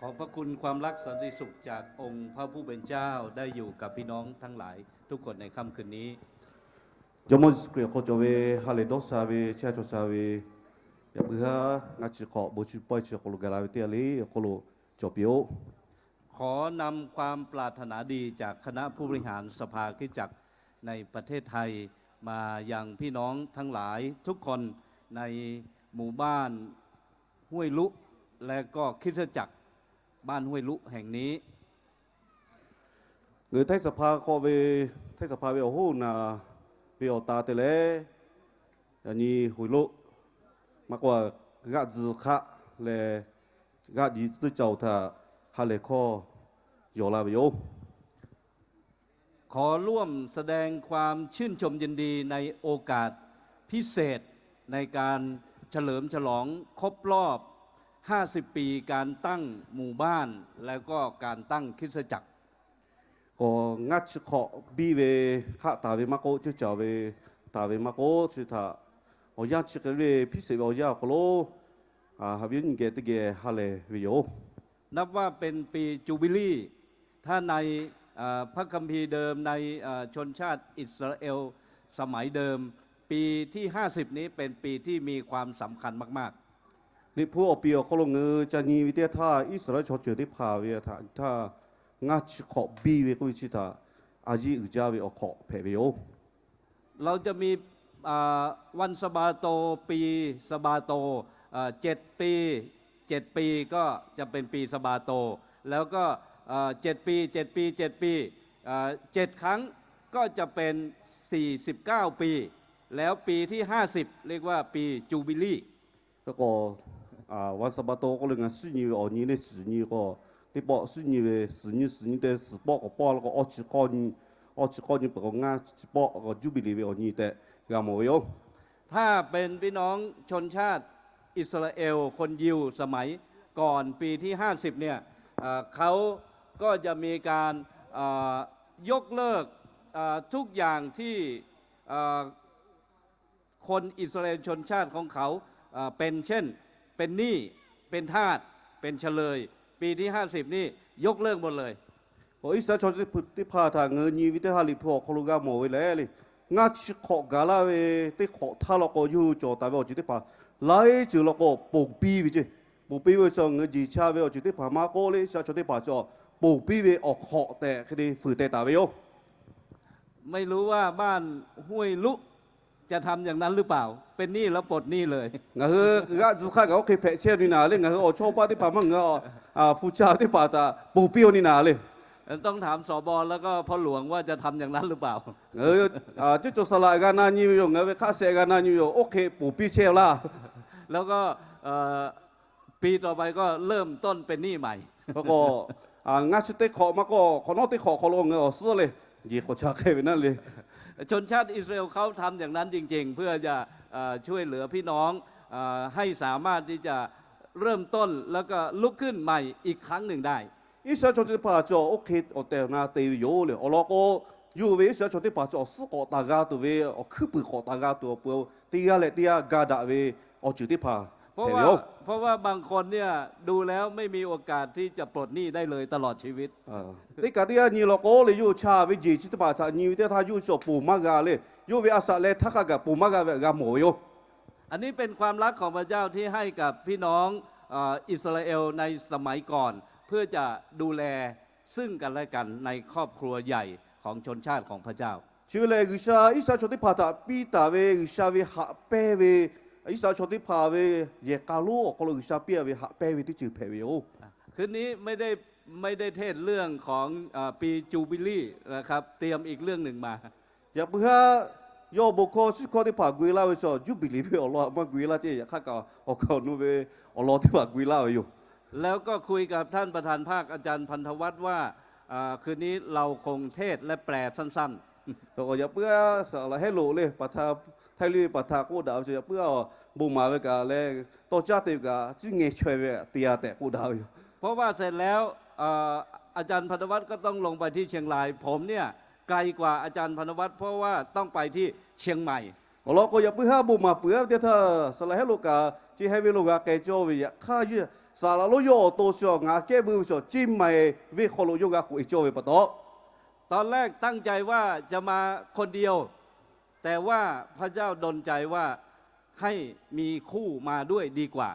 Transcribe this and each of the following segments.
ขอพระคุณความรักสันติสุขจากองค์พระผู้เป็นเจ้าได้อยู่กับพี่น้องทั้งหลายทุกคนในค่ำคืนนี้ Jawˇmawˇ Yeˍsuˆ Hkriꞈ awˬ hk'aw cawˬ ve ha lehˬ dawˇ sha ve chehˇ sha cawˬ sha ve, yaꞈ puiˉ haˉ ngaˇ chi hk'awꞈ bon chi pawehˇ chi awˬ hk'aw lo gaˬ la ve teˇ g'aˇ le awˬ hk'aw lo cawˬ piˇ-oˆ. ขอนำความปรารถนาดีจากคณะผู้บริหารสภาคริสตจักรในประเทศไทยมายังพี่น้องทั้งหลายทุกคนในหมู่บ้านห้วยลุ และก็คริสตจักรบ้านห้วยลุแห่งนี้ Ngaˬ hui Htaiˇ saˍ hpa hk'aw ve, Htaiˇ saˍ hpa ve awˬ hoˉ naˍ ve awˬ ta te leh, yaꞈ nyi Huiˍ loˆ maˇ k'oˆ, g'aˆ tzuhˇ hk'aˆ leh g'aˆ ji tcuhˉ cawˬ htaꞈ ha lehˬ hkawˇ yawˬ la ve yoˬ. ขอร่วมแสดงความชื่นชมยินดีในโอกาสพิเศษในการเฉลิมฉลองครบรอบ ห้าสิบ ปีการตั้งหมู่บ้าน แล้วก็การตั้งคริสตจักร K'awꞈ ngaˇ chi hk'awꞈ biˇ ve hk'aˆ taˍ ve maˇ k'oˆ, ceuˇ caˬ ve taˍ ve maˇ k'oˆ, chi htaꞈ awˬ yanˇ chi hk'e le hpiˇ sheˍ ve awˬ yanˇ awˬ hk'aw lo, haꞈ ve nyi geh teˇ geh ha lehˬ ve yoˬ. นับว่าเป็นปีจูบิลี ถ้าในเอ่อพระคัมภีร์เดิมในเอ่อชนชาติอิสราเอลสมัยเดิม ปีที่ ห้าสิบ นี้เป็นปีที่มีความสำคัญมากๆ Liꞈ hpu awˬ piˍ awˬ hk'aw lo ngaˬ hui ca nyi ve teˇ htaˇ, Iˉsaˍreˍlaˆ chaw ceuˬ teˇ hpaˍ ve htaꞈ htaˇ ngaˇ chi hk'awꞈ biˇ ve k'oˆ ve chi htaꞈ a yiˇ uiˍ jaˇ ve awˬ hk'awꞈ hpehꞈ ve yoˬ. เราจะมีอ่าวันสะบาโต ปีสะบาโตอ่าเจ็ดปีเจ็ดปีก็จะเป็นปีสะบาโต แล้วก็อ่าเจ็ดปีเจ็ดปีเจ็ดปีอ่าเจ็ดครั้งก็จะเป็นสี่สิบเก้าปี แล้วปีที่ห้าสิบเรียกว่าปีจูบิลี Hk'e k'o, วันสะบาโต k'oˆ leh ngaˬ suhˉ nyi ve awˬ nyi le suhˍ nyi k'o, teˇ pawˆ suhˉ nyi ve suhˍ nyi suhˍ nyi te suhˍ pawˆ k'awꞈ pawˆ la k'o, awˇ chi k'awˇ nyi, awˇ chi k'awˇ nyi peuˬ k'o ngaˇ chi pawˆ k'o Juˇbiˍliˍ ve awˬ nyi tehꞈ g'a mawˬ ve yoˬ. ถ้าเป็นพี่น้องชนชาติอิสราเอลคนยิวสมัยก่อนปีที่ห้าสิบเนี่ยเอ่อเขาก็จะมีการเอ่อยกเลิกเอ่อทุกอย่างที่เอ่อคนอิสราเอลชนชาติของเขาเอ่อเป็นเช่นเป็นหนี้เป็นทาสเป็นเฉลย ปีที่ห้าสิบนี่ยกเลิกหมดเลย K'o Iˉsaˍreˍlaˆ chaw teˇ hpaˍ htaꞈ ngaˬ hui nyi ve teˇ ha Liꞈ hpu awˬ hk'aw lo g'a mawˬ ve lehˬ le, ngaˇ chi hk'awꞈ gaˬ laˇ ve teˇ hk'awꞈ htaˇ law k'o, yawˇ hui cawˬ taˍ ve awˬ ceuˬ teˇ hpaˍ laiˉ ceuˬ law k'o ponˬ piˇ ve ceˇ. Ponˬ piˇ ve chaw ngaˬ hui jeˬ cha ve awˬ ceuˬ teˇ hpaˍ maˇ k'oˆ le, Iˉsaˍreˍlaˆ chaw teˇ hpaˍ cawˬ ponˬ piˇ ve awˬ hk'awꞈ tehꞈ hk'e te fuiˍ teh taˍ ve yoˬ. ไม่รู้ว่าบ้านห้วยลุจะทำอย่างนั้นหรือเปล่า เป็นหนี้แล้วปลดหนี้เลย Ngaˬ hui g'aˆ tzuhˇ hk'aˆ kaꞈ oˇ hk'e hpehꞈ chehˇ ve naˍ le, ngaˬ hui awˬ chawˇ paˆ teˇ hpaˍ maˇ ngaˬ hui hpu cha teˇ hpaˍ htaꞈ ponˬ piˇ-oˬ ve naˍ le. ต้องถาม สบ แล้วก็พ่อหลวงว่าจะทำอย่างนั้นหรือเปล่า Ngaˬ hui ceuˇ cawˬ saˍ laꞈ g'a na nyi ve yoˬ, ngaˬ hui ve hk'aˆ shehˍ g'a na nyi ve yoˬ, oˇ hk'e ponˬ piˇ chehˇ-oˬ laˇ แล้วก็เอ่อปีต่อไปก็เริ่มต้นเป็นหนี้ใหม่ K'o, ngaˇ chi teˇ hk'awꞈ maˇ k'oˆ, hk'awꞈ nawˉ teˇ hk'awꞈ hk'aw lo ngaˬ hui awˬ suhˉ le jeˬ k'awꞈ cha hk'e ve naˉ le. ชนชาติอิสราเอลเขาทำอย่างนั้นจริงๆ เพื่อจะเอ่อช่วยเหลือพี่น้องเอ่อให้สามารถที่จะเริ่มต้นแล้วก็ลุกขึ้นใหม่อีกครั้งหนึ่งได้ Iˉsaˍreˍlaˆ chaw teˇ hpaˍ cawˬ oˇ hk'e awˬ tehˬ awˬ na te ve yoˬ le. Awˬ lawn k'o, yawˇ ve Iˉsaˍreˍlaˆ chaw teˇ hpaˍ cawˬ awˬ suhˉ k'awꞈ taˍ g'a tuˬ ve, awˬ hkuiˉ puiˍ k'awꞈ taˍ g'a tuˬ awˬ pon teˇ g'aˇ leh teˇ g'aˇ ga daꞈ ve awˬ ceuˬ teˇ hpaˍ hpehꞈ ve yoˬ. เพราะว่าบางคนเนี่ยดูแล้วไม่มีโอกาสที่จะปลดหนี้ได้เลยตลอดชีวิต Teˇ kaꞈ teˇ g'aˇ nyi law k'o le, yawˇ hui cha ve jeˬ chi teˇ hpaˍ htaꞈ nyi ve teˇ htaˇ yawˇ hui cawˬ ponˬ maˇ g'a le. Yawˇ ve a shaꞈ leh htaˇ hk'a gaˬ ponˬ maˇ g'a ve htaꞈ g'a mawˬ ve yoˬ. อันนี้เป็นความรักของพระเจ้าที่ให้กับพี่น้องเอ่ออิสราเอลในสมัยก่อน เพื่อจะดูแลซึ่งกันและกันในครอบครัวใหญ่ของชนชาติของพระเจ้า Chi ve lehˬ, G'uiˬsha Iˉsaˍreˍlaˆ chaw teˇ hpaˍ htaꞈ piˇ taˍ ve G'uiˬsha ve haꞈ pehnˇ ve, Iˉsaˍreˍlaˆ chaw teˇ hpaˍ ve yehˬ k'a lonˉ awˬ hk'aw lo G'uiˬsha piˇ ve haꞈ pehnˇ ve teˇ ceuˬ hpehꞈ ve yoˬ. คืนนี้ไม่ได้ไม่ได้เทศน์เรื่องของเอ่อปีจูบิลีนะครับ เตรียมอีกเรื่องหนึ่งมา Yaꞈ puiˉ haˉ yawˇ bon hkawˇ shiˉ hkawˇ teˇ hpaˍ gu-e laˇ ve chaw, Juˇbiˍliˍ ve awˬ lawn maˇ gu-e laˇ ceˇ. Yaꞈ hk'aˇ kaꞈ awˬ kaˬ awˬ nu ve awˬ lawn teˇ hpaˍ gu-e laˇ ve yoˬ. แล้วก็คุยกับท่านประธานภาคอาจารย์พันธวัฒน์ว่าอ่าคืนนี้เราคงเทศน์และแปลสั้นๆ Yaꞈ puiˉ haˉ saˍ laꞈ hehˉ loꞈ le, pa htaˇ, Htaiˇ liˇ ve pa htaˇ k'oˆ daꞈ ve chaw, yaꞈ puiˉ haˉ bon maˍ ve kaꞈ leh tawˇ caˉ te ve kaꞈ ciˉ ngeh chaweh ve te-a tehꞈ k'oˆ daꞈ ve yoˬ. เพราะว่าเสร็จแล้วเอ่ออาจารย์พันธวัฒน์ก็ต้องลงไปที่เชียงราย ผมเนี่ยไกลกว่าอาจารย์พันธวัฒน์ เพราะว่าต้องไปที่เชียงใหม่ Awˬ lawn k'o, yaꞈ puiˉ haˉ bon maˍ peuˬ-a ve teˇ htaˇ, saˍ laꞈ hehˉ loꞈ kaꞈ chi heh ve lo g'a k'ai cawˇ ve, yaꞈ hk'aˇ yawˇ Saˍ laꞈ lonˉ yawˇ awˬ to chi ngaˬ kehˉ buiˇ ve chaw เชียงใหม่ venˇ hk'aw lo yawˇ g'a k'oꞈ e cawˇ ve pa taw, ตอนแรกตั้งใจว่าจะมาคนเดียว แต่ว่าพระเจ้าดลใจว่าให้มีคู่มาด้วยดีกว่า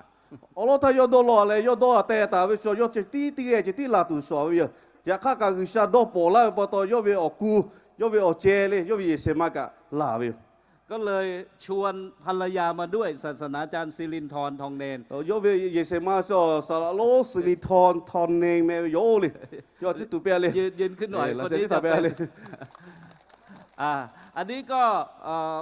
Awˬ lawn htaˇ yawˇ dawˇ law leh yawˇ dawˇ a teh taˍ ve chaw yawˇ ceh tiˉ teˇ geh ceh tiˉ laˬ tuˬ shawˍ ve yoˬ. Yaꞈ hk'aˇ kaꞈ G'uiˬsha dawˇ pawˍ laˇ ve pa taw yawˇ ve awˬ ku, yawˇ ve awˬ ceh le, yawˇ ve yehˬ shehˍ ma kaꞈ laˬ ve yoˬ. ก็เลยชวนภรรยามาด้วย ศาสนาจารย์ สิรินทร์ ทองเณร Yawˇ ve yehˬ shehˍ ma chaw saˍ laꞈ lonˉ สิรินทร์ ทองเณร meh ve yoˬ le. Yawˇ chi tuˬ pehˇ le. ยืนขึ้นหน่อย คนนี้จะเป็น อ่า อันนี้ก็ เอ่อ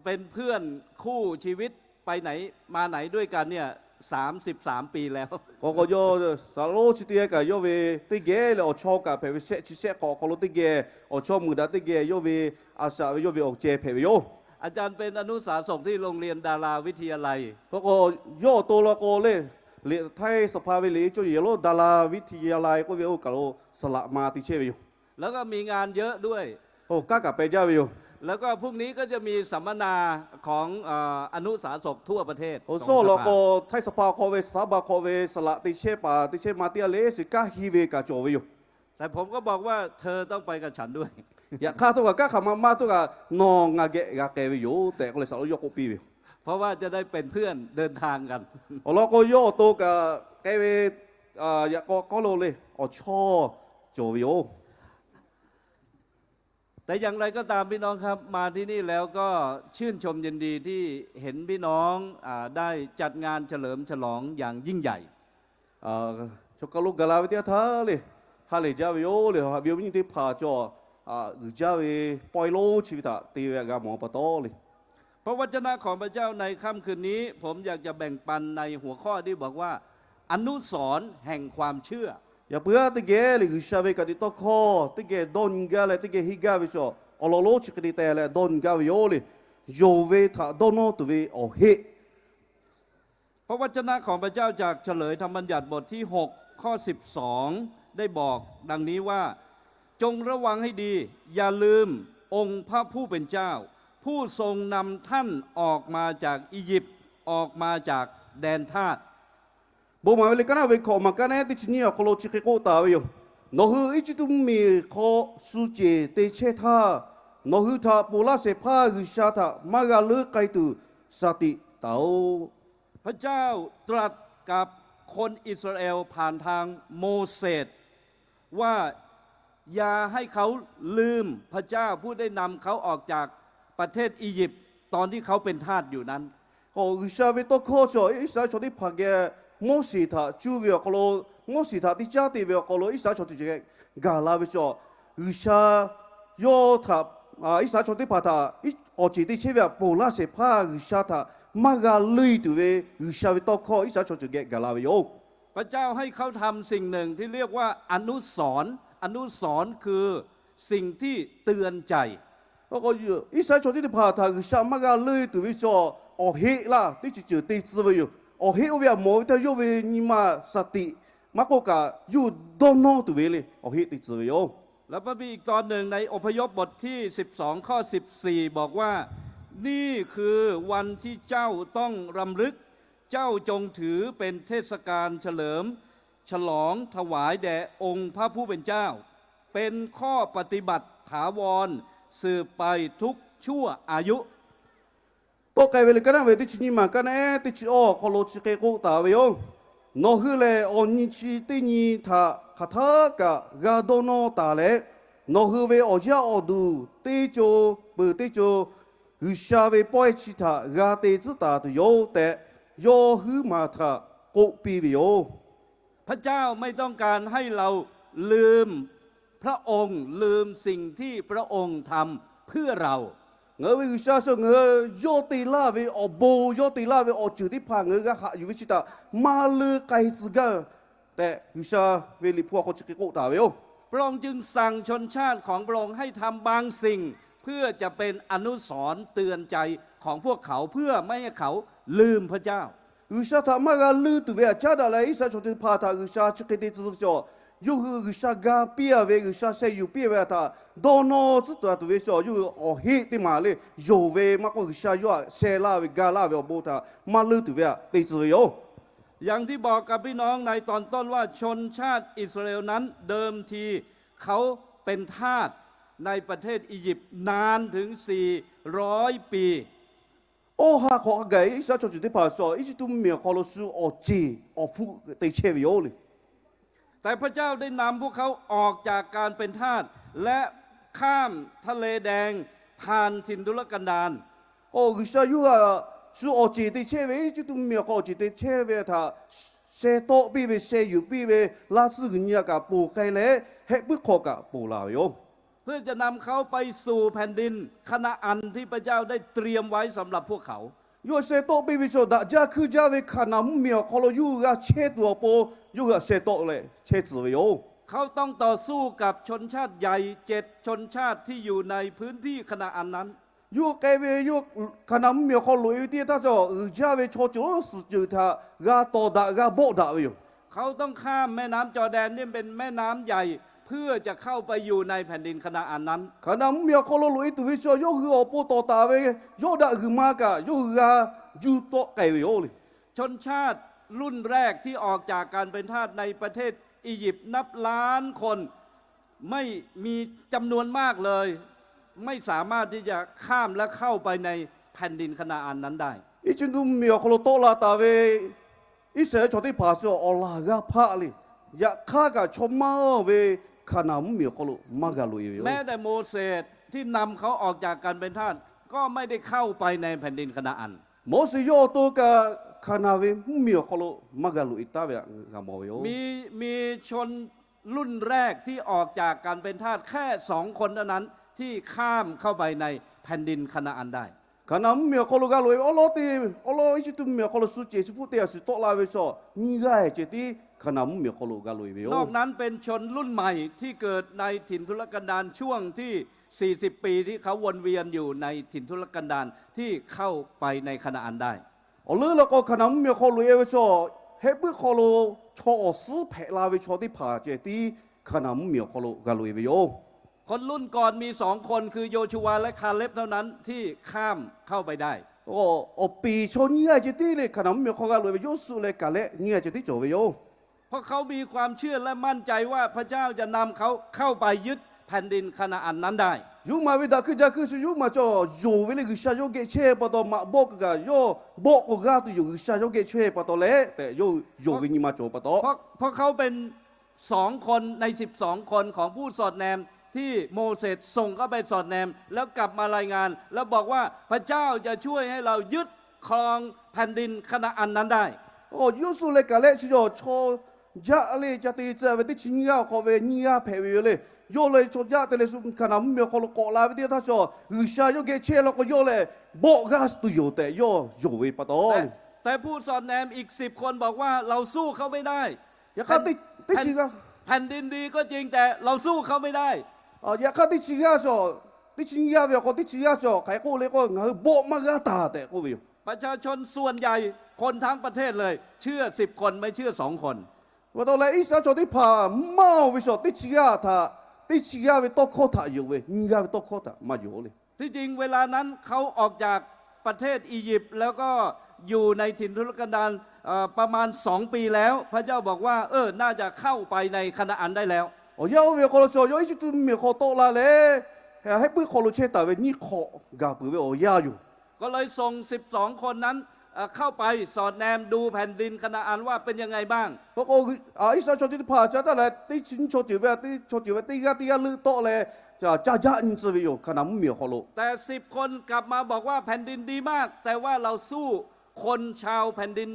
เป็นเพื่อนคู่ชีวิต ไปไหนมาไหนด้วยกันเนี่ย สามสิบสามปีแล้ว K'awꞈ k'awꞈ yawˇ saˍ laꞈ lonˉ chi teˇ geh kaꞈ yawˇ ve teˇ geh leh awˬ chawˇ kaꞈ hpehꞈ ve shehˆ chi shehˆ hk'awꞈ awˬ hk'aw lo teˇ geh, awˬ chawˇ muiˬ daꞈ teˇ geh yawˇ ve a shaꞈ ve yawˇ ve awˬ ceh hpehꞈ ve yoˬ. อาจารย์เป็นอนุสาสกที่โรงเรียนดาราวิทยาลัย K'awꞈ k'awꞈ yawˇ awˬ to la k'o le, liꞈ htaiˇ saˍ hpa ve liꞈ cawˇ yehˬ lonˉ ดาราวิทยาลัย k'oˆ ve oˇ kaˬ lo saˍ laꞈ ma te chehˇ ve yoˬ. แล้วก็มีงานเยอะด้วย Oˇ kanˉ kaꞈ peh jaˇ ve yoˬ. แล้วก็พรุ่งนี้ก็จะมีสัมมนา ของเอ่ออนุสาสกทั่วประเทศ Oˇ sawˉ law k'o htaiˇ saˍ hpa hk'aw ve saˍ htaˇ ba hk'aw ve saˍ laꞈ te chehˇ paˍ te chehˇ ma teˇ g'aˇ le shiˍ kanˉ hiˇ ve kaꞈ cawˬ ve yoˬ. แต่ผมก็บอกว่า เธอต้องไปกับฉันด้วย Yaꞈ hk'aˇ htawˇ kaꞈ kanˉ hk'aˬ ma maˇ htawˇ kaꞈ nawˬ ngaˬ geh g'a k'ai ve yoˬ tehꞈ k'oˆ leh saˍ laꞈ lonˉ yawˇ k'oˆ piˇ ve yoˬ. เพราะว่าจะได้เป็นเพื่อนเดินทางกัน Awˬ lawn k'o yawˇ awˬ to kaꞈ k'ai ve yaꞈ k'aw k'aw lo le awˬ chawˇ cawˬ ve yoˬ. แต่อย่างไรก็ตามพี่น้องครับ มาที่นี่แล้วก็ชื่นชมยินดีที่เห็นพี่น้องอ่าได้จัดงานเฉลิมฉลองอย่างยิ่งใหญ่ Chaw kaˬ lo gaˬ la ve teˇ yanˇ htaˇ le, ha lehˬ jaˇ ve yoˬ le. Haꞈ ve awˬ viˉ awˬ nyi teˇ hpaˍ cawˬ uiˍ jaˇ ve pawehˇ lonˉ chi ve htaꞈ te ve g'a mawˬ pa taw le. พระวจนะของพระเจ้าในค่ำคืนนี้ ผมอยากจะแบ่งปันในหัวข้อที่บอกว่า อนุสรณ์แห่งความเชื่อ Yaꞈ puiˉ aˉ teˇ geh le G'uiˬsha ve ka tiꞈ tawˇ hkawˇ teˇ geh dawˇ nyi gaˇ leh teˇ geh heˆ gaˇ ve chaw awˬ lawn lonˉ chi hk'e te teh leh dawˇ nyi gaˇ ve yoˬ le. Yonˍ ve htaꞈ dawˇ nawˇ tuˬ ve awˬ heˆ พระวจนะของพระเจ้าจากเฉลยธรรมบัญญัติบทที่หกข้อสิบสองได้บอกดังนี้ว่า จงระวังให้ดี อย่าลืมองค์พระผู้เป็นเจ้า ผู้ทรงนำท่านออกมาจากอียิปต์ ออกมาจากแดนทาส Bon maˍ ve le kaˉ naˆ ve hkawꞈ maˍ kaˉ naˆ teˇ chi nyiˇ awˬ hk'aw lo chi hk'e k'oˆ taˍ ve yoˬ. Nawˬ hui Eˇjiˇtuꞈ mvuhˇmiˬ hk'aw suh ceˬ te chehˇ htaˇ, nawˬ hui htaꞈ ponˬ laˇ shehˍ hpaˇ G'uiˬsha htaꞈ maˇ g'a leuˆ k'ai tuˬ shaˍ tiꞈ taˍ-oꞈ. พระเจ้าตรัสกับคนอิสราเอลผ่านทางโมเสส ว่าอย่าให้เขาลืมพระเจ้าผู้ได้นำเขาออกจากประเทศอียิปต์ตอนที่เขาเป็นทาสอยู่นั้น K'o G'uiˬsha ve tawˇ hkawˇ chaw Iˉsaˍreˍlaˆ chaw teˇ hpaˍ geh Moˉseˍ htaꞈ cuˇ ve awˬ hk'aw lo, Moˉseˍ htaꞈ teˇ caˉ te ve awˬ hk'aw lo Iˉsaˍreˍlaˆ chaw teˇ hpaˍ geh gaˬ la ve chaw, G'uiˬsha yawˇ htaꞈ Iˉsaˍreˍlaˆ chaw teˇ hpaˍ htaꞈ awˬ ceˬ te chehˇ ve htaꞈ ponˬ laˇ shehˍ hpaˇ G'uiˬsha htaꞈ maˇ g'a leuˆ tuˬ ve G'uiˬsha ve tawˇ hkawˇ Iˉsaˍreˍlaˆ chaw ceuˬ geh gaˬ la ve yoˬ. พระเจ้าให้เขาทำสิ่งหนึ่งที่เรียกว่าอนุสรณ์ อนุสรณ์ คือสิ่งที่เตือนใจ Iˉsaˍreˍlaˆ chaw teˇ hpaˍ htaꞈ G'uiˬsha maˇ g'a leuˆ tuˬ ve chaw awˬ heˆ laˇ teˇ ceuˬ ceuˬ te tcuh ve yoˬ. Awˬ heˆ oˇ ve htaꞈ mawˬ ve htaˇ yawˇ ve nyi ma shaˍ tiꞈ maˇ k'oˆ kaꞈ yawˇ dawˇ nawˇ tuˬ ve le awˬ heˆ te tcuh ve yoˬ. แล้วพระคัมภีร์อีกตอนหนึ่งในอพยพบทที่สิบสองข้อสิบสี่บอกว่า นี่คือวันที่เจ้าต้องรำลึก เจ้าจงถือเป็นเทศกาลเฉลิมฉลองถวายแด่องค์พระผู้เป็นเจ้า เป็นข้อปฏิบัติถาวรสืบไปทุกชั่วอายุ Tawˆ k'ai ve le kaˉ naˆ ve teˇ chi nyiˇ maˬ kaˉ naˆ teˇ chi awˬ hk'aw lo chi hk'e k'oˆ taˍ ve yoˬ. Nawˬ hui lehˬ awˬ nyi chi teˇ nyi htaꞈ hk'aˬ htaˇ kaꞈ g'a dawˇ nawˇ taˍ leh, nawˬ hui ve awˬ yaˇ awˬ duˬ teˇ co peuˬ teˇ co G'uiˬsha ve pawehˇ chi htaꞈ g'a te tcuhˉ taˍ tuˬ yoˬ tehꞈ, yawˇ huiˉ maˬ htaꞈ k'oˆ piˇ ve yoˬ. พระเจ้าไม่ต้องการให้เราลืมพระองค์ ลืมสิ่งที่พระองค์ทำเพื่อเรา Ngaˬ hui ve G'uiˬsha shu ngaˬ hui yawˇ te laˇ ve awˬ bon, yawˇ te laˇ ve awˬ ceuˬ teˇ hpaˍ ngaˬ hui g'a haꞈ yuˬ ve chi htaꞈ maˇ leuˆ k'ai tcuh gaˇ tehꞈ, G'uiˬsha ve liꞈ hpu awˬ hk'aw chi hk'e k'oˆ taˍ ve yoˬ. พระองค์จึงสั่งชนชาติของพระองค์ให้ทำบางสิ่ง เพื่อจะเป็นอนุสรณ์เตือนใจของพวกเขา เพื่อไม่ให้เขาลืมพระเจ้า G'uiˬsha htaꞈ maˇ g'a leuˆ tuˬ ve htaꞈ caˉ daꞈ leh Iˉsaˍreˍlaˆ chaw teˇ hpaˍ htaꞈ G'uiˬsha chi hk'e te tcuh ve chaw, yawˇ hui G'uiˬsha ga piˇ ve, G'uiˬsha sheh yuˬ piˇ ve htaꞈ dawˇ nawˇ tcuhˉ taˍ tuˬ ve chaw, yawˇ hui awˬ heˆ teˇ maˬ le yonˍ ve maˇ k'oˆ, G'uiˬsha yawˇ htaꞈ sheh laˇ ve, ga laˇ ve awˬ bon htaꞈ maˇ leuˆ tuˬ ve htaꞈ te tcuh ve yoˬ. อย่างที่บอกกับพี่น้องในตอนต้นว่าชนชาติอิสราเอลนั้นเดิมทีเขาเป็นทาสในประเทศอียิปต์นานถึงสี่ร้อยปี Awˬ ha hk'awꞈ a gaˬ Iˉsaˍreˍlaˆ chaw ceuˬ teˇ hpaˍ shu Eˇjiˇtuꞈ mvuhˇmiˬ awˬ hk'aw lo shu awˬ ceˬ awˬ hpfuhˆ te chehˇ ve yoˬ le. แต่พระเจ้าได้นำพวกเขาออกจากการเป็นทาสและข้ามทะเลแดงผ่านถิ่นทุรกันดาร K'o G'uiˬsha yawˇ hui shu awˬ ceˬ te chehˇ ve, Eˇjiˇtuꞈ mvuhˇmiˬ awˬ hk'aw awˬ ceˬ te chehˇ ve htaꞈ sheh tawˆ piˇ ve, sheh yuˬ piˇ ve, laˇ tsuhˇ g'uiˬ nyi a kaꞈ ponˬ k'ai leh, hehˆ puiˉ hk'aw kaꞈ ponˬ la ve yoˬ. เพื่อจะนำเขาไปสู่แผ่นดินคานาอันที่พระเจ้าได้เตรียมไว้สำหรับพวกเขา Yawˇ sheh tawˆ piˇ ve chaw daꞈ jaˇ hkuiˇ jaˇ ve Hkaˍnanˍ mvuhˇmiˬ awˬ hk'aw lo yawˇ hui g'a chehˇ tuˬ awˬ pon, yawˇ hui htaꞈ sheh tawˆ leh chehˇ tcuh ve yoˬ. เขาต้องต่อสู้กับชนชาติใหญ่เจ็ดชนชาติที่อยู่ในพื้นที่คานาอันนั้น Yawˇ k'ai ve, Hkaˍnanˍ mvuhˇmiˬ awˬ hk'aw loꞈ e ve teˇ htaˇ cawˬ uiˍ jaˇ ve chaw ceuˬ suhˍ ceuˬ htaꞈ g'a tawˍ daꞈ g'a bawˆ daꞈ ve yoˬ. เขาต้องข้ามแม่น้ำจอร์แดนที่เป็นแม่น้ำใหญ่เพื่อจะเข้าไปอยู่ในแผ่นดินคานาอันนั้น Hkaˍnanˍ mvuhˇmiˬ awˬ hk'aw lo loꞈ e tuˬ ve chaw yawˇ hui awˬ pon tawˍ taˍ ve Yawˇdanˍ g'uiˬ ma kaꞈ yawˇ hui g'a juˇ tawˆ k'ai ve yoˬ le. ชนชาติรุ่นแรกที่ออกจากการเป็นทาสในประเทศอียิปต์นับล้านคน ไม่มีจำนวนมากเลย ไม่สามารถที่จะข้ามและเข้าไปในแผ่นดินคานาอันนั้นได้ Eˇjiˇtuꞈ mvuhˇmiˬ awˬ hk'aw lo tawˆ la taˍ ve Iˉsaˍreˍlaˆ chaw teˇ hpaˍ shu awˬ laˬ g'a hpaˆ le. Yaꞈ hk'aˇ kaꞈ chaw maˇ ve Hkaˍnanˍ mvuhˇmiˬ awˬ hk'aw lo maˇ g'a loꞈ e ve yoˬ. แม้แต่โมเสสที่นำเขาออกจากการเป็นทาส ก็ไม่ได้เข้าไปในแผ่นดินคานาอัน Moˉseˍ yawˇ awˬ to kaꞈ Hkaˍnanˍ ve mvuhˇmiˬ awˬ hk'aw lo maˇ g'a loꞈ e taˉ ve htaꞈ g'a mawˬ ve yoˬ. มี มีชนรุ่นแรกที่ออกจากการเป็นทาสแค่สองคนเท่านั้นที่ข้ามเข้าไปในแผ่นดินคานาอันได้ Hkaˍnanˍ mvuhˇmiˬ awˬ hk'aw lo g'a loꞈ e ve awˉ lawˉ teˇ, awˉ lawˉ Eˇjiˇtuꞈ mvuhˇmiˬ awˬ hk'aw lo shu ceˬ shu hpfuhˆ teˇ g'aˇ shu tawˆ la ve chaw nyiˇ g'aˇ ceh tiˉ Hkaˍnanˍ mvuhˇmiˬ awˬ hk'aw lo g'a loꞈ e ve yoˬ. นอกนั้นเป็นชนรุ่นใหม่ที่เกิดในถิ่นทุรกันดารช่วงที่สี่สิบปีที่เขาวนเวียนอยู่ในถิ่นทุรกันดารที่เข้าไปในแผ่นดินคานาอันได้ Awˬ leuˉ leh k'o Hkaˍnanˍ mvuhˇmiˬ awˬ hk'aw loꞈ e ve chaw, hehˆ puiˉ hk'aw lo chaw awˬ suhˉ hpehꞈ la ve chaw teˇ hpaˍ ceh tiˉ Hkaˍnanˍ mvuhˇmiˬ awˬ hk'aw lo g'a loꞈ e ve yoˬ. คนรุ่นก่อนมีสองคนคือโยชูวาและคาเลบเท่านั้นที่ข้ามเข้าไปได้ Awˬ piˍ chaw nyiˇ g'aˇ ceh tiˉ le Hkaˍnanˍ mvuhˇmiˬ awˬ hk'aw g'a loꞈ e ve Yoˇsuˆ leh Kaˍlehˆ nyiˇ g'aˇ ceh tiˉ cawˬ ve yoˬ. เพราะเขามีความเชื่อและมั่นใจว่าพระเจ้าจะนำเขาเข้าไปยึดแผ่นดินคานาอันนั้นได้ Yawˇ maˬ ve daꞈ hkuiˇ jaˇ hkuiˇ shu yawˇ maˬ cawˬ yonˍ ve le G'uiˬsha yawˇ geh chehˇ pa taw maꞈ bawˆ kaꞈ yawˇ bawˆ k'o g'aˇ tuˬ yoˬ G'uiˬsha yawˇ geh chehˇ pa taw leh tehꞈ yawˇ yonˍ ve nyi ma cawˬ pa taw. เพราะเขาเป็นสองคนในสิบสองคนของผู้สอดแนมที่โมเสสส่งเข้าไปสอดแนม แล้วกลับมารายงาน แล้วบอกว่าพระเจ้าจะช่วยให้เรายึดครองแผ่นดินคานาอันนั้นได้ Awˬ Yoˇsuˆ leh Kaˍlehˆ chi yawˇ chaw jaˇ le ca te tcuh ve teˇ chi nyiˇ g'aˇ awˬ hk'aw ve nyiˇ g'aˇ hpehꞈ ve yoˬ le. Yawˇ leh chaw jaˇ te leh shu Hkaˍnanˍ mvuhˇmiˬ awˬ hk'aw lo k'awꞈ la ve teˇ htaˇ cawˬ G'uiˬsha yawˇ geh chehˇ law k'o yawˇ lehˬ bawˆ g'aˇ tuˬ yoˬ tehꞈ yawˇ yonˍ ve pa taw. แต่ผู้สอดแนมอีกสิบคนบอกว่าเราสู้เขาไม่ได้ Yaꞈ hk'aˇ teˇ chi g'aˇ แผ่นดินดีก็จริงแต่เราสู้เขาไม่ได้ Yaꞈ hk'aˇ teˇ chi g'aˇ cawˬ, teˇ chi nyiˇ g'aˇ ve awˬ hk'aw teˇ chi g'aˇ cawˬ hk'aˬ hk'e k'oˆ le k'o ngaˬ hui bawˆ maˇ g'aˇ taˍ tehꞈ k'oˆ ve yoˬ. ประชาชนส่วนใหญ่คนทั้งประเทศเลยเชื่อสิบคนไม่เชื่อสองคน Pa taw leh Iˉsaˍreˍlaˆ chaw teˇ hpaˍ maˇ oˬ ve chaw teˇ chi g'aˇ htaꞈ, teˇ chi g'aˇ ve tawˇ hkawˇ htaꞈ yonˍ ve, nyiˇ g'aˇ ve tawˇ hkawˇ htaꞈ maˇ yonˍ le. ที่จริงเวลานั้นเขาออกจากประเทศอียิปต์แล้วก็อยู่ในถิ่นทุรกันดารช่วงที่ เอ่อ ประมาณสองปีแล้ว พระเจ้าบอกว่า เออ น่าจะเข้าไปในคานาอันได้แล้ว Awˬ yanˇ oˇ ve awˬ hk'aw lo chaw yawˇ Eˇjiˇtuꞈ mvuhˇmiˬ awˬ hk'aw tawˆ la leh, hehˆ puiˉ hk'aw lo chehˇ taˍ ve nyiˇ hk'awꞈ gaˬ peuˬ ve awˬ yanˇ yoˬ. ก็เลยส่งสิบสองคนนั้น เอ่อ เข้าไปสอดแนมดูแผ่นดินคานาอันว่าเป็นยังไงบ้าง Iˉsaˍreˍlaˆ chaw chi teˇ hpaˍ ca taˇ leh teˇ chi nyiˇ chaw ceuˬ ve, chaw ceuˬ ve teˇ g'aˇ teˇ g'aˇ leuˆ tawˆ leh, ca jaˇ nyi tcuh ve yoˬ Hkaˍnanˍ mvuhˇmiˬ awˬ hk'aw lo. แต่สิบคนกลับมาบอกว่า แผ่นดินดีมาก แต่ว่าเราสู้คนชาวแผ่นดิน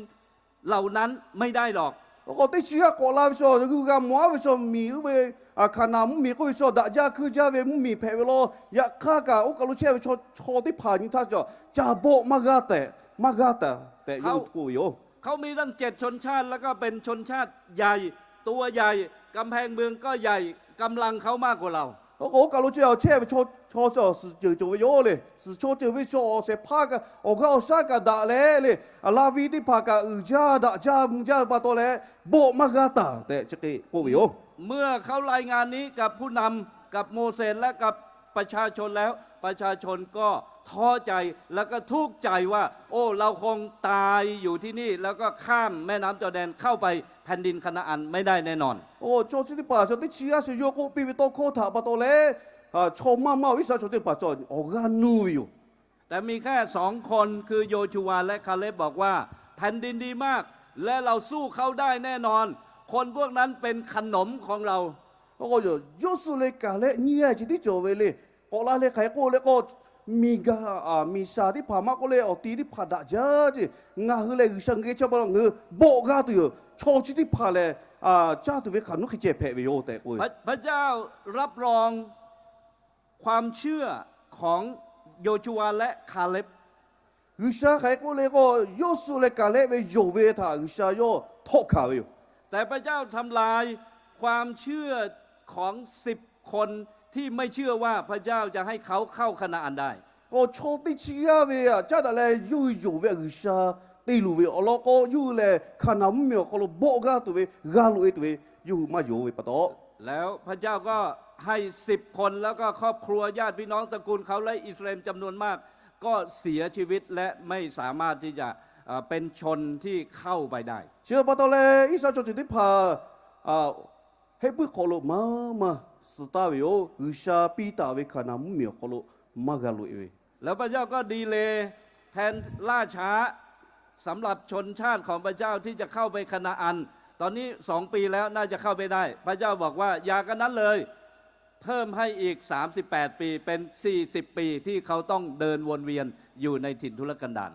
เหล่านั้นไม่ได้หรอก Awˬ k'o teˇ chi g'aˇ k'awꞈ la ve chaw, gu g'a mawˬ aˉ ve chaw miˬ oˇ ve, Hkaˍnanˍ mvuhˇmiˬ k'oˆ ve chaw daꞈ jaˇ hkuiˇ jaˇ ve mvuhˇmiˬ hpehꞈ ve law. Yaꞈ hk'aˇ kaꞈ oˇ kaˬ lo chehˇ ve chaw, chaw teˇ hpaˍ nyi htaˇ cawˬ ca bawˆ maˇ g'aˇ tehꞈ, maˇ g'aˇ taˍ tehꞈ yawˇ k'oˆ ve yoˬ. เขามีตั้งเจ็ดชนชาติ แล้วก็เป็นชนชาติใหญ่ ตัวใหญ่ กำแพงเมืองก็ใหญ่ กำลังเขามากกว่าเรา Awˬ k'o oˇ kaˬ lo chehˇ, chehˇ ve chaw, chaw cawˬ suhˍ ceuˬ cawˬ ve yoˬ le. Suhˍ chaw ceuˬ ve chaw awˬ shehˍ hpaˇ kaꞈ, awˬ g'aˇ awˬ shaˉ kaꞈ daꞈ leh le, a la vi teˇ hpaˍ kaꞈ uiˍ jaˇ daꞈ jaˇ mvuh jaˇ ve pa taw leh, bawˆ maˇ g'aˇ taˍ tehꞈ chi hk'e k'oˆ ve yoˬ. เมื่อเขารายงานนี้กับผู้นำ กับโมเสส และกับ ประชาชนแล้ว ประชาชนก็ท้อใจ แล้วก็ทุกข์ใจว่า โอ้ เราคงตายอยู่ที่นี่ แล้วก็ข้ามแม่น้ำจอร์แดนเข้าไปแผ่นดินคานาอันไม่ได้แน่นอน Oˇ, chaw chi teˇ hpaˍ chaw teˇ chi g'aˇ shu yawˇ k'oˆ piˇ ve tawˇ hkawˇ htaꞈ pa taw leh, chaw maˇ maˇ Iˉsaˍreˍlaˆ chaw teˇ hpaˍ chaw awˬ g'aˇ nuˇ ve yoˬ. แต่มีแค่สองคน คือโยชูวาและคาเลบบอกว่า แผ่นดินดีมาก และเราสู้เขาได้แน่นอน คนพวกนั้นเป็นขนมของเรา Oˇ, Yoˇsuˆ leh Kaˍlehˆ nyiˇ g'aˇ chi teˇ cawˬ ve le. K'awꞈ la leh hk'aˬ hk'e k'oˆ leh k'o, miˬ gaˬ, miˬ shaˍ teˇ hpaˍ maˇ k'oˆ leh awˬ ti teˇ hpaˍ daꞈ jaˇ ce. Ngaˬ hui lehˬ G'uiˬsha ngaˬ geh chehˇ pa taw ngaˬ hui bawˆ g'aˇ tuˬ yoˬ. Chaw chi teˇ hpaˍ lehˬ, caˇ tuˬ ve hk'aˬ nuˇ hk'e ceh hpehꞈ ve yoˬ tehꞈ k'oˆ ve. พระเจ้ารับรองความเชื่อของโยชูวาและคาเลบ G'uiˬsha hk'aˬ hk'e k'oˆ le k'o, Yoˇsuˆ leh Kaˍlehˆ ve yonˍ ve htaꞈ G'uiˬsha yawˇ htawˆ hkanˍ ve yoˬ. แต่พระเจ้าทำลายความเชื่อของสิบคนที่ไม่เชื่อว่าพระเจ้าจะให้เขาเข้าคานาอัน K'o, chaw teˇ chi g'aˇ ve htaꞈ caˉ daꞈ leh yawˇ hui yonˍ ve htaꞈ G'uiˬsha te luˬ ve awˬ lawn k'o, yawˇ hui lehˬ Hkaˍnanˍ mvuhˇmiˬ awˬ hk'aw lo bawˆ g'aˇ tuˬ ve, g'a loꞈ e tuˬ ve yawˇ hui maˇ yonˍ ve pa taw. แล้วพระเจ้าก็ให้สิบคน แล้วก็ครอบครัวญาติพี่น้องตระกูลเขาและอิสราเอลจำนวนมาก ก็เสียชีวิตและไม่สามารถที่จะ เป็นชนที่เข้าไปได้ Chi pa taw leh Iˉsaˍreˍlaˆ chaw ceuˬ teˇ hpaˍ hehˆ puiˉ hk'aw lo maˇ maˇ suh taˍ ve yoˬ. G'uiˬsha piˇ taˍ ve Hkaˍnanˍ mvuhˇmiˬ awˬ hk'aw lo maˇ g'a loꞈ e ve แล้วพระเจ้าก็ดีเลย์แทน ล่าช้า สำหรับชนชาติของพระเจ้าที่จะเข้าไปคานาอัน ตอนนี้สองปีแล้วน่าจะเข้าไปได้ พระเจ้าบอกว่าอย่ากันนั้นเลย เพิ่มให้อีกสามสิบแปดปี เป็นสี่สิบปี ที่เขาต้องเดินวนเวียนอยู่ในถิ่นทุรกันดาร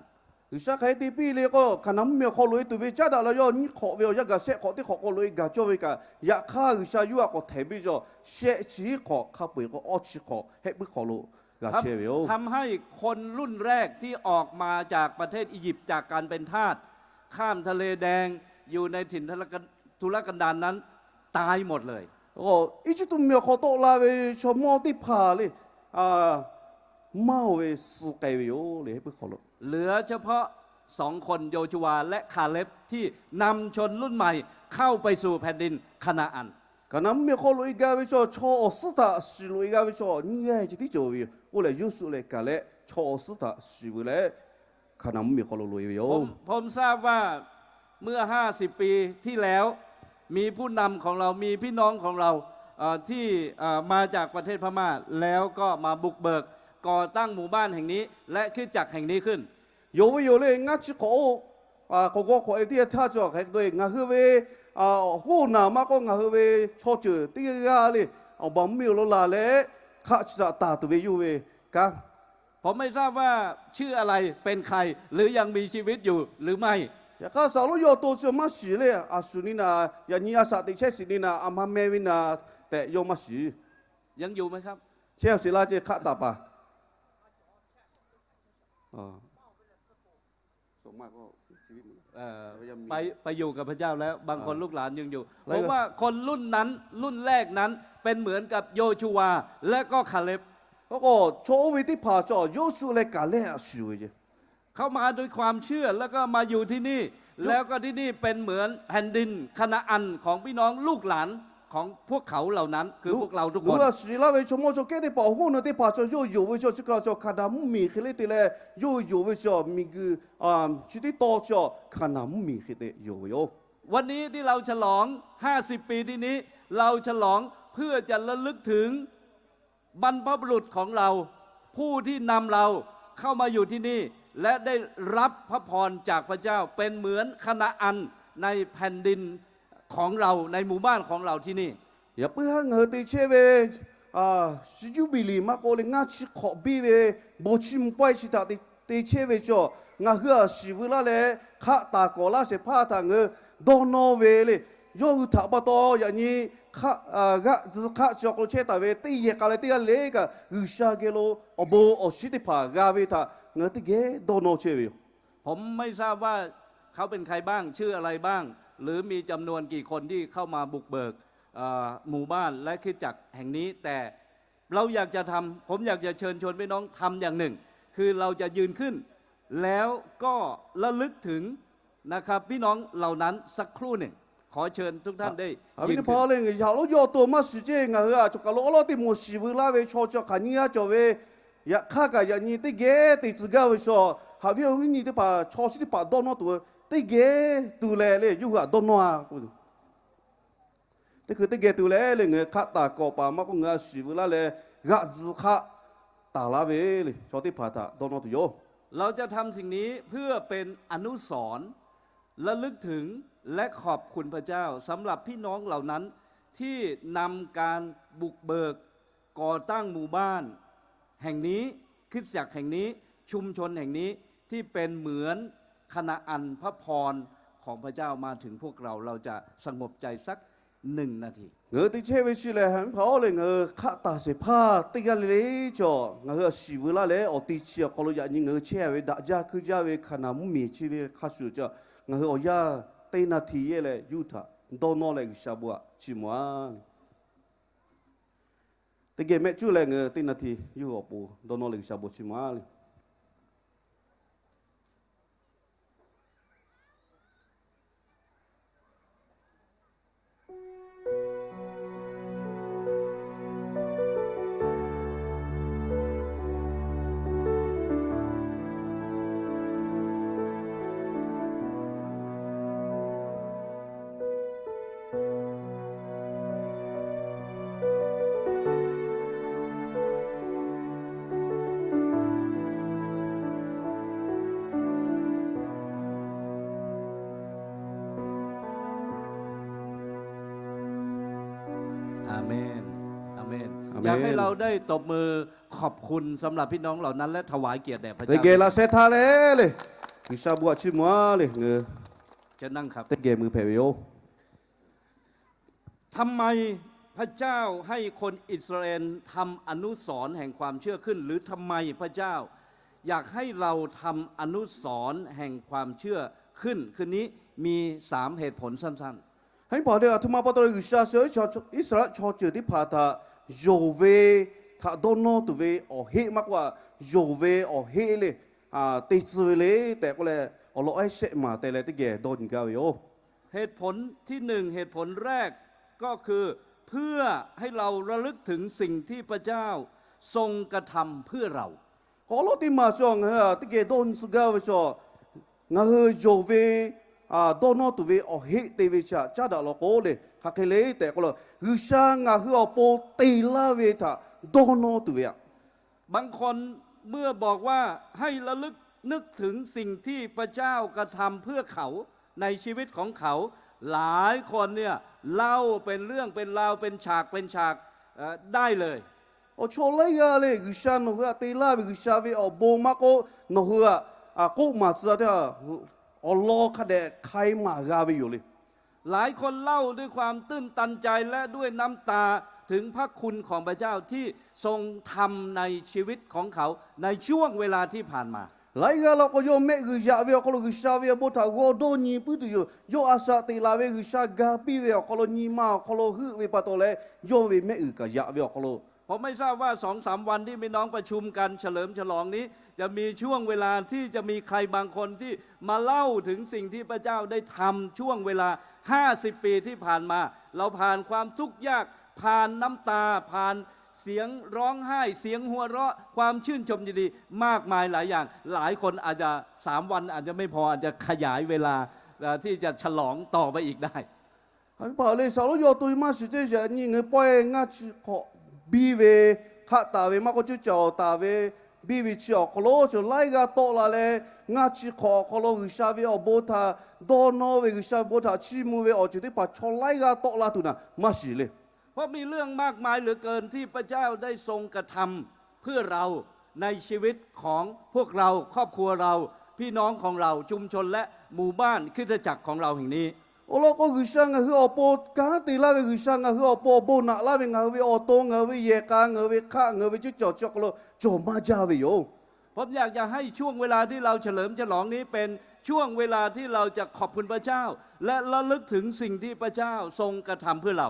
G'uiˬsha hk'aˬ hk'e te piˇ le k'o, Hkaˍnanˍ mvuhˇmiˬ awˬ hk'aw loꞈ e tuˬ ve caˉ daꞈ la yawˇ nyiˇ hk'awꞈ ve awˬ yanˇ gaˬ shehˆ hk'awꞈ teˇ hk'awꞈ k'aw loꞈ e gaˬ cawˇ ve kaꞈ, yaꞈ hk'aˇ G'uiˬsha yawˇ htaꞈ k'awꞈ htehˍ piˇ cawˬ shehˆ chi hk'awꞈ hk'a peu-eˬ k'o awˇ chi hk'awꞈ hehˆ puiˉ hk'aw lo g'a chehˇ ve yoˬ. ทำให้คนรุ่นแรกที่ออกมาจากประเทศอียิปต์จากการเป็นทาส ข้ามทะเลแดง อยู่ในถิ่นทุรกันดารนั้น ตายหมดเลย Iˉjiˇtuꞈ mvuhˇmiˬ awˬ hk'aw tawˆ la ve chaw mawˇ teˇ hpaˍ le, maˇ oˬ ve suh k'ai ve yoˬ le hehˆ puiˉ hk'aw lo. เหลือเฉพาะสองคน โยชูวาและคาเลบ ที่นำชนรุ่นใหม่เข้าไปสู่แผ่นดินคานาอัน Hkaˍnanˍ mvuhˇmiˬ hk'aw loꞈ e gaˇ ve chaw, chaw awˬ suhˉ htaꞈ shiˍ loꞈ e gaˇ ve chaw nyiˇ g'aˇ ceh tiˉ cawˬ ve yoˬ. Oˇ lehˬ Yoˇsuˆ leh Kaˍlehˆ chaw awˬ suhˉ htaꞈ shiˍ veu leh Hkaˍnanˍ mvuhˇmiˬ hk'aw lo loꞈ e ve yoˬ. ผมทราบว่าเมื่อห้าสิบปีที่แล้ว มีผู้นำของเรา มีพี่น้องของเรา ที่มาจากประเทศพม่า แล้วก็มาบุกเบิกก่อตั้งหมู่บ้านแห่งนี้และคริสตจักรแห่งนี้ขึ้น Yonˍ ve yoˬ le, ngaˇ chi hk'awꞈ oˇ k'awꞈ g'aw hk'awꞈ e teˇ g'aˇ htaˇ cawˬ hk'e k'o, ngaˬ hui ve hoˉ naˍ maˇ k'oˆ, ngaˬ hui ve chaw ceuˬ teˇ g'aˇ le, awˬ baˬ mvuhˇmiˬ lo laˬ leh hk'aˆ chi htaꞈ taˍ tuˬ ve yawˇ hui ve kanˉ ผมไม่ทราบว่าชื่ออะไร เป็นใคร หรือยังมีชีวิตอยู่หรือไม่ Yaꞈ hk'aˇ saˍ lonˉ yawˇ awˬ to chi maˇ shiˍ le, a shuˍ ni naˍ, yaꞈ nyi a shaꞈ teꞈ chehˇ shiˍ ni naˍ, a ma meh ve naˍ tehꞈ yawˇ maˇ shiˍ. ยังอยู่ไหมครับ Chehˇ shiˍ laˇ ce hk'aˆ taˍ paˍ. ไปอยู่กับพระเจ้าแล้ว บางคนลูกหลานยังอยู่ ผมว่าคนรุ่นนั้น รุ่นแรกนั้น เป็นเหมือนกับโยชูวา และก็คาเลบ K'o, chaw oˇ ve teˇ hpaˍ chaw Yoˇsuˆ leh Kaˍlehˆ a shuˍ ve yoˬ. เข้ามาด้วยความเชื่อ แล้วก็มาอยู่ที่นี่ แล้วก็ที่นี่เป็นเหมือนแผ่นดินคานาอันของพี่น้องลูกหลานของพวกเขาเหล่านั้น คือพวกเราทุกคน G'uiˬsha shiˍ laˇ ve chaw mawˇ chaw kehˉ teˇ hpaˍ awˬ hoˉ naˬ teˇ hpaˍ chaw yawˇ yonˍ ve chaw chi kaꞈ chaw Hkaˍnanˍ mvuhˇmiˬ hk'e le te leh, yawˇ yonˍ ve chaw miˬguiˬ chi teˇ taw chaw Hkaˍnanˍ mvuhˇmiˬ hk'e te yonˍ ve yoˬ. วันนี้ที่เราฉลองห้าสิบปีที่นี้ เราฉลองเพื่อจะระลึกถึง บรรพบุรุษของเรา ผู้ที่นำเราเข้ามาอยู่ที่นี่ และได้รับพระพรจากพระเจ้า เป็นเหมือนคานาอันในแผ่นดินของเรา ในหมู่บ้านของเราที่นี่ Yaꞈ puiˉ haˉ ngaˬ hui te chehˇ ve, Juˇbiˍliˍ maˇ k'oˆ le, ngaˇ chi hk'awꞈ biˇ ve bon chiˇ mvuh pawehˇ chi htaꞈ te chehˇ ve chaw, ngaˬ hui a shiˍ veu laˇ leh hk'aˆ taˍ kawˍ laˇ shehˍ hpaˇ htaꞈ ngaˬ hui dawˇ nawˇ ve le. Yawˇ hui htaꞈ pa taw yaꞈ nyi hk'aˆ, g'aˆ tcuh hk'aˆ chi awˬ hk'aw lo chehˇ taˍ ve teˇ yehˬ k'a leh teˇ g'aˇ le kaꞈ G'uiˬsha geh lo awˬ bon awˬ shinˉ teˇ hpaˍ g'a ve htaꞈ ngaˬ hui teˇ geh dawˇ nawˇ chehˇ ve yoˬ. ผมไม่ทราบว่าเขาเป็นใครบ้าง ชื่ออะไรบ้าง หรือมีจำนวนกี่คนที่เข้ามาบุกเบิกหมู่บ้านและคริสตจักรแห่งนี้ แต่เราอยากจะทำ ผมอยากจะเชิญชวนพี่น้องทำอย่างหนึ่ง คือเราจะยืนขึ้น แล้วก็ระลึกถึงนะครับ พี่น้องเหล่านั้นสักครู่หนึ่ง ขอเชิญทุกท่านได้ Haꞈ ve teˇ hpaˍ lehˬ, ngaˬ hui haꞈ lawˉ yawˇ awˬ to maˇ shiˍ ceˇ. Ngaˬ hui aꞈ cawˬ kaˬ lo awˉ lawˉ teˇ moˍ shiˍ veu laˇ ve chaw chi hk'aˬ nyiˇ g'aˇ cawˬ ve, yaꞈ hk'aˇ kaꞈ yaꞈ nyi teˇ geh te tcuh gaˇ ve chaw, haꞈ ve awˬ viˉ nyi teˇ hpaˍ chaw chi teˇ hpaˍ dawˇ nawˇ tuˬ teˇ geh tuˬ leh le, yawˇ hui htaꞈ dawˇ nawˇ a k'o, teˇ hkui teˇ geh tuˬ leh le, ngaˬ hui hk'aˆ taˍ kawꞈ paˍ maˇ k'oˆ, ngaˬ hui shiˍ veu laˇ leh g'aꞈ tcuh hk'aˆ taˍ laˇ ve le, chaw teˇ hpaˍ htaꞈ dawˇ nawˇ tuˬ yoˬ. เราจะทำสิ่งนี้เพื่อเป็นอนุสรณ์ ระลึกถึง และขอบคุณพระเจ้าสำหรับพี่น้องเหล่านั้นที่นำการบุกเบิกก่อตั้งหมู่บ้านแห่งนี้ คริสตจักรแห่งนี้ ชุมชนแห่งนี้ ที่เป็นเหมือนคานาอันพระพรของพระเจ้ามาถึงพวกเรา เราจะสงบใจสักหนึ่งนาที Ngaˬ hui teˇ chehˇ ve chi lehˬ, haꞈ ve teˇ hpaˍ-oˬ lehˬ, ngaˬ hui hk'aˆ taˍ shehˍ hpaˇ teˇ g'aˇ le le cawˬ, ngaˬ hui shiˍ veu laˇ leh awˬ te chi awˬ hk'aw lo yaꞈ nyi ngaˬ hui chehˇ ve daꞈ jaˇ hkuiˇ jaˇ ve Hkaˍnanˍ mvuhˇmiˬ chi ve hk'a shuˍ cawˬ, ngaˬ hui awˬ yanˇ teˇ naˇ hti yehˇ leh yawˇ hui htaꞈ dawˇ nawˇ leh G'uiˬsha bon htaꞈ chiˇ mvuh a le. Teˇ geh mehˆ cuˉ leh ngaˬ hui teˇ naˇ hti yawˇ hui awˬ pon dawˇ nawˇ leh G'uiˬsha bon chiˇ mvuh a le. Amen. Amen. อยากให้เราได้ตบมือขอบคุณสำหรับพี่น้องเหล่านั้นและถวายเกียรติแด่พระเจ้า Teˇ geh laꞈ sheh htaˇ leh le, G'uiˬsha bon htaꞈ chiˇ mvuh a le. Ngaˬ hui เชิญนั่งครับ teˇ geh mui hpehꞈ ve yoˬ. ทำไมพระเจ้าให้คนอิสราเอลทำอนุสรณ์แห่งความเชื่อขึ้น หรือทำไมพระเจ้าอยากให้เราทำอนุสรณ์แห่งความเชื่อขึ้น คืนนี้มีสามเหตุผลสั้นๆ Haꞈ ve teˇ hpaˍ lehˬ, a htoꞈ ma pa taw leh G'uiˬsha suh Iˉsaˍreˍlaˆ chaw ceuˬ teˇ hpaˍ htaꞈ yonˍ ve htaꞈ dawˇ nawˇ tuˬ ve awˬ heˆ maˇ k'oˆ a, yonˍ ve awˬ heˆ le, te tcuh ve le tehꞈ k'oˆ leh, awˬ lawn ehˉ shehˆ maˬ te leh teˇ geh dawˇ nyi gaˇ ve yoˬ. เหตุผลที่หนึ่ง เหตุผลแรกก็คือเพื่อให้เราระลึกถึงสิ่งที่พระเจ้าทรงกระทำเพื่อเรา Awˬ lawn teˇ maˬ cawˬ ngaˬ hui htaꞈ teˇ geh dawˇ nyi tcuh gaˇ ve cawˬ, ngaˬ hui yonˍ ve dawˇ nawˇ tuˬ ve awˬ heˆ te ve chi htaꞈ caˉ daꞈ law k'o le, hk'aˬ hk'e le tehꞈ k'oˆ la, G'uiˬsha ngaˬ hui awˬ pon te laˇ ve htaꞈ dawˇ nawˇ tuˬ ve aꞈ. บางคนเมื่อบอกว่าให้ระลึกนึกถึงสิ่งที่พระเจ้ากระทำเพื่อเขาในชีวิตของเขา หลายคนเนี่ยเล่าเป็นเรื่องเป็นราวเป็นฉากเป็นฉากเอ่อได้เลย Awˬ chaw laiˉ g'aˇ le, G'uiˬsha nawˬ hui htaꞈ te laˇ ve G'uiˬsha ve awˬ bon maˇ k'oˆ, nawˬ hui htaꞈ k'oˆ maˍ tcuh teˇ hpaˍ awˬ lawn hk'a dehꞈ hk'ai maˍ g'a ve yoˬ le. หลายคนเล่าด้วยความตื้นตันใจและด้วยน้ำตาถึงพระคุณของพระเจ้าที่ทรงทำในชีวิตของเขาในช่วงเวลาที่ผ่านมา Laiˉ g'aˇ law k'o, yawˇ mehˆ g'uiˬ yaꞈ ve awˬ hk'aw lo G'uiˬsha ve awˬ bon htaꞈ g'aw dawˇ nyi puiˉ tuˬ yoˬ. Yawˇ a shaꞈ teꞈ laˬ ve G'uiˬsha ga piˇ ve awˬ hk'aw lo, nyi ma awˬ hk'aw lo heuˆ ve pa taw leh, yawˇ ve mehˆ g'uiˬ kaꞈ yaꞈ ve awˬ hk'aw lo ผมไม่ทราบว่าสองสามวันที่พี่น้องประชุมกันเฉลิมฉลองนี้ จะมีช่วงเวลาที่จะมีใครบางคนที่มาเล่าถึงสิ่งที่พระเจ้าได้ทำช่วงเวลาห้าสิบปีที่ผ่านมา เราผ่านความทุกข์ยาก ผ่านน้ำตา ผ่านเสียงร้องไห้ เสียงหัวเราะ ความชื่นชมยินดี มากมายหลายอย่าง หลายคนอาจจะสามวันอาจจะไม่พอ อาจจะขยายเวลาเอ่อที่จะฉลองต่อไปอีกได้ Haꞈ ve teˇ hpaˍ lehˬ, saˍ lonˉ yawˇ awˬ to maˇ shiˍ ceˇ. Yaꞈ nyi ngaˬ hui pawehˇ ngaˇ chi hk'awꞈ biˇ ve hk'aˆ taˍ ve maˇ k'oˆ, cuˇ caˬ taˍ ve biˇ ve chi awˬ hk'aw lo, chaw laiˉ g'aˇ tawˆ la leh, ngaˇ chi hk'awꞈ awˬ hk'aw lo G'uiˬsha ve awˬ bon htaꞈ dawˇ nawˇ ve, G'uiˬsha ve bon htaꞈ chiˇ mvuh ve awˬ ceuˬ teˇ hpaˍ chaw laiˉ g'aˇ tawˆ la tuˬ naꞈ maˇ shiˍ le. เพราะมีเรื่องมากมายเหลือเกินที่พระเจ้าได้ทรงกระทำเพื่อเรา ในชีวิตของพวกเรา ครอบครัวเรา พี่น้องของเรา ชุมชนและหมู่บ้านคริสตจักรของเราแห่งนี้ Awˬ lawn k'o, G'uiˬsha ngaˬ hui awˬ pon kanˉ te laˇ ve, G'uiˬsha ngaˬ hui awˬ pon awˬ bon naꞈ laˇ ve, ngaˬ hui ve awˬ to, ngaˬ hui ve yehˬ k'a, ngaˬ hui ve hk'aˆ, ngaˬ hui ve cuˇ caˬ chi awˬ hk'aw lo cawˬ maˇ jaˇ ve yoˬ. ผมอยากจะให้ช่วงเวลาที่เราเฉลิมฉลองนี้เป็นช่วงเวลาที่เราจะขอบคุณพระเจ้า และระลึกถึงสิ่งที่พระเจ้าทรงกระทำเพื่อเรา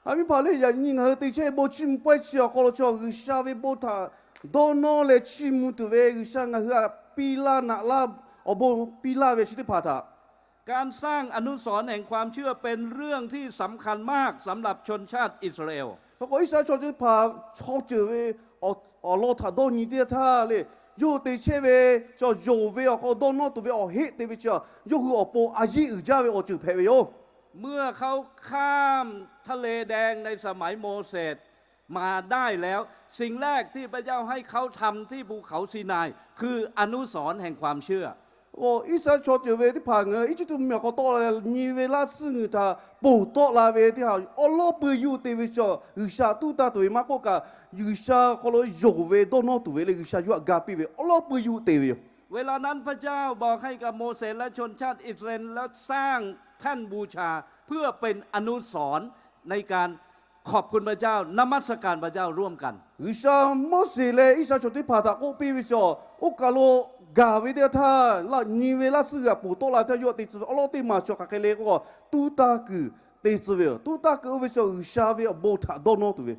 Haꞈ ve teˇ hpaˍ lehˬ, yaꞈ nyi ngaˬ hui te chehˇ ve bon chiˇ mvuh pawehˇ chi awˬ hk'aw lo chaw G'uiˬsha ve bon htaꞈ dawˇ nawˇ leh chiˇ mvuh tuˬ ve, G'uiˬsha ngaˬ hui htaꞈ piˇ laˇ naꞈ laˇ, awˬ bon piˇ laˇ ve chi teˇ hpaˍ htaꞈ การสร้างอนุสรณ์แห่งความเชื่อเป็นเรื่องที่สำคัญมากสำหรับชนชาติอิสราเอล Hk'e k'o, Iˉsaˍreˍlaˆ chaw ceuˬ teˇ hpaˍ chaw ceuˬ ve awˬ lawn htaꞈ dawˇ nyi teˇ htaˇ le, yawˇ hui te chehˇ ve chaw yonˍ ve awˬ hk'aw dawˇ nawˇ tuˬ ve awˬ heˆ te ve chi, yawˇ hui awˬ pon a yiˇ uiˍ jaˇ ve awˬ ceuˬ hpehꞈ ve yoˬ. เมื่อเขาข้ามทะเลแดงในสมัยโมเสสมาได้แล้ว สิ่งแรกที่พระเจ้าให้เขาทำที่ภูเขาซีนายคืออนุสรณ์แห่งความเชื่อ K'o, Iˉsaˍreˍlaˆ chaw ceuˬ ve teˇ hpaˍ ngaˬ hui Eˇjiˇtuꞈ mvuhˇmiˬ awˬ hk'aw tawˆ la leh nyi ve laˇ tsuhˇ g'uiˬ htaꞈ ponˬ tawˆ la ve teˇ hpaˍ awˬ lawn pui yuˬ te ve chaw, G'uiˬsha tuˉ taˇ tuˬ ve maˇ k'oˆ kaꞈ, G'uiˬsha hk'aw lo yonˍ ve dawˇ nawˇ tuˬ ve leh G'uiˬsha yawˇ htaꞈ ga piˇ ve awˬ lawn pui yuˬ te ve yoˬ. เวลานั้นพระเจ้าบอกให้กับโมเสสและชนชาติอิสราเอลแล้วสร้างแท่นบูชาเพื่อเป็นอนุสรณ์ในการขอบคุณพระเจ้าร่วมกัน G'uiˬsha Moˉseˍ leh Iˉsaˍreˍlaˆ chaw teˇ hpaˍ htaꞈ k'oˆ piˇ ve chaw, oˇ kaˬ lo gaˬ ve teˇ htaˇ, laꞈ nyi ve laˇ tsuhˇ g'uiˬ htaꞈ ponˬ tawˆ la htaˇ yawˇ htaꞈ te tcuh ve awˬ lawn teˇ maˬ chaw hk'aˬ hk'e le k'o, tuˉ taˇ kuiˬ te tcuh ve yoˬ. Tuˉ taˇ kuiˬ oˇ ve chaw G'uiˬsha ve awˬ bon htaꞈ dawˇ nawˇ tuˬ ve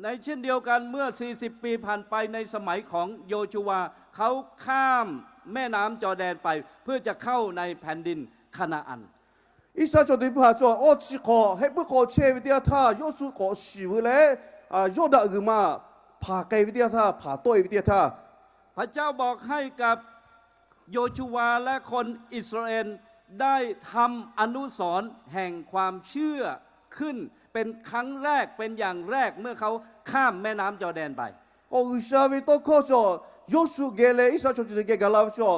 ในเช่นเดียวกัน เมื่อสี่สิบปีผ่านไป ในสมัยของโยชูวา เขาข้ามแม่น้ำจอร์แดนไปเพื่อจะเข้าในแผ่นดินคานาอัน Iˉsaˍreˍlaˆ chaw teˇ hpaˍ chaw awˇ chi hk'awꞈ heh puiˉ hk'aw chehˇ ve teˇ yanˇ htaˇ, Yoˇsuˆ k'awꞈ shiˍ veu leh, Yawˇdanˍ g'uiˬ ma hpanˍ k'ai ve teˇ yanˇ htaˇ, hpanˍ tawˆ e ve teˇ yanˇ htaˇ, พระเจ้าบอกให้กับโยชูวาและคนอิสราเอลได้ทำอนุสรณ์แห่งความเชื่อ ขึ้นเป็นครั้งแรกเป็นอย่างแรกเมื่อเขาข้ามแม่น้ำจอร์แดนไป K'o, G'uiˬsha ve tawˇ hkawˇ chaw, Yoˇsuˆ geh leh Iˉsaˍreˍlaˆ chaw ceuˬ teˇ geh gaˬ la ve chaw,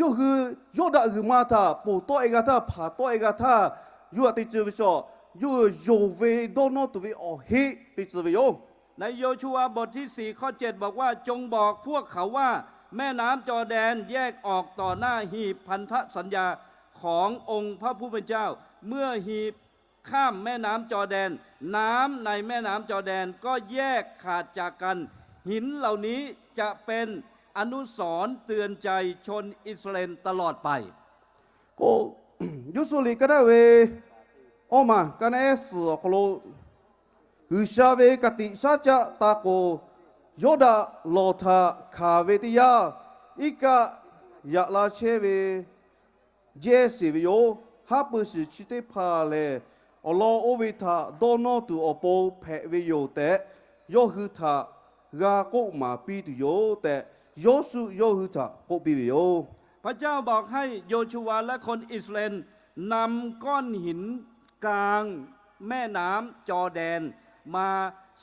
yawˇ hui Yawˇdanˍ g'uiˬ ma htaꞈ ponˬ tawˆ e g'a htaˇ, hpanˍ tawˆ e g'a htaˇ, yawˇ htaꞈ te tcuh ve chaw, yawˇ hui yonˍ ve dawˇ nawˇ tuˬ ve awˬ heˆ te tcuh ve yoˬ. ในโยชูวาบทที่สี่ข้อเจ็ดบอกว่า จงบอกพวกเขาว่า แม่น้ำจอร์แดนแยกออกต่อหน้าหีบพันธสัญญาขององค์พระผู้เป็นเจ้า เมื่อหีบข้ามแม่น้ำจอร์แดน น้ำในแม่น้ำจอร์แดนก็แยกขาดจากกัน หินเหล่านี้จะเป็นอนุสรณ์เตือนใจชนอิสราเอลตลอดไป K'o, Yoˇsuˆ liꞈ ka naˉ ve awˇ maˬ ka naˉ ehˉ suhˍ awˬ hk'aw lo, G'uiˬsha ve ka tiꞈ shaˉ caˆ ta k'oˍ, Yawˇdanˍ lawˬ htaꞈ hkanˍ ve teˇ yanˇ, iˉ kaˆ yaꞈ la chehˇ ve jehˇ sheˍ ve yoˬ. Haˉ pui shiˍ chi teˇ hpaˍ lehˬ, awˬ lawn oˇ ve htaꞈ dawˇ nawˇ tuˬ awˬ pon hpehꞈ ve yoˬ tehꞈ, yawˇ hui htaꞈ g'a k'oˆ maˍ piˇ tuˬ yoˬ tehꞈ, Yoˇsuˆ yawˇ hui htaꞈ k'oˆ piˇ ve yoˬ. พระเจ้าบอกให้โยชูวาและคนอิสราเอลนำก้อนหินกลางแม่น้ำจอร์แดน มา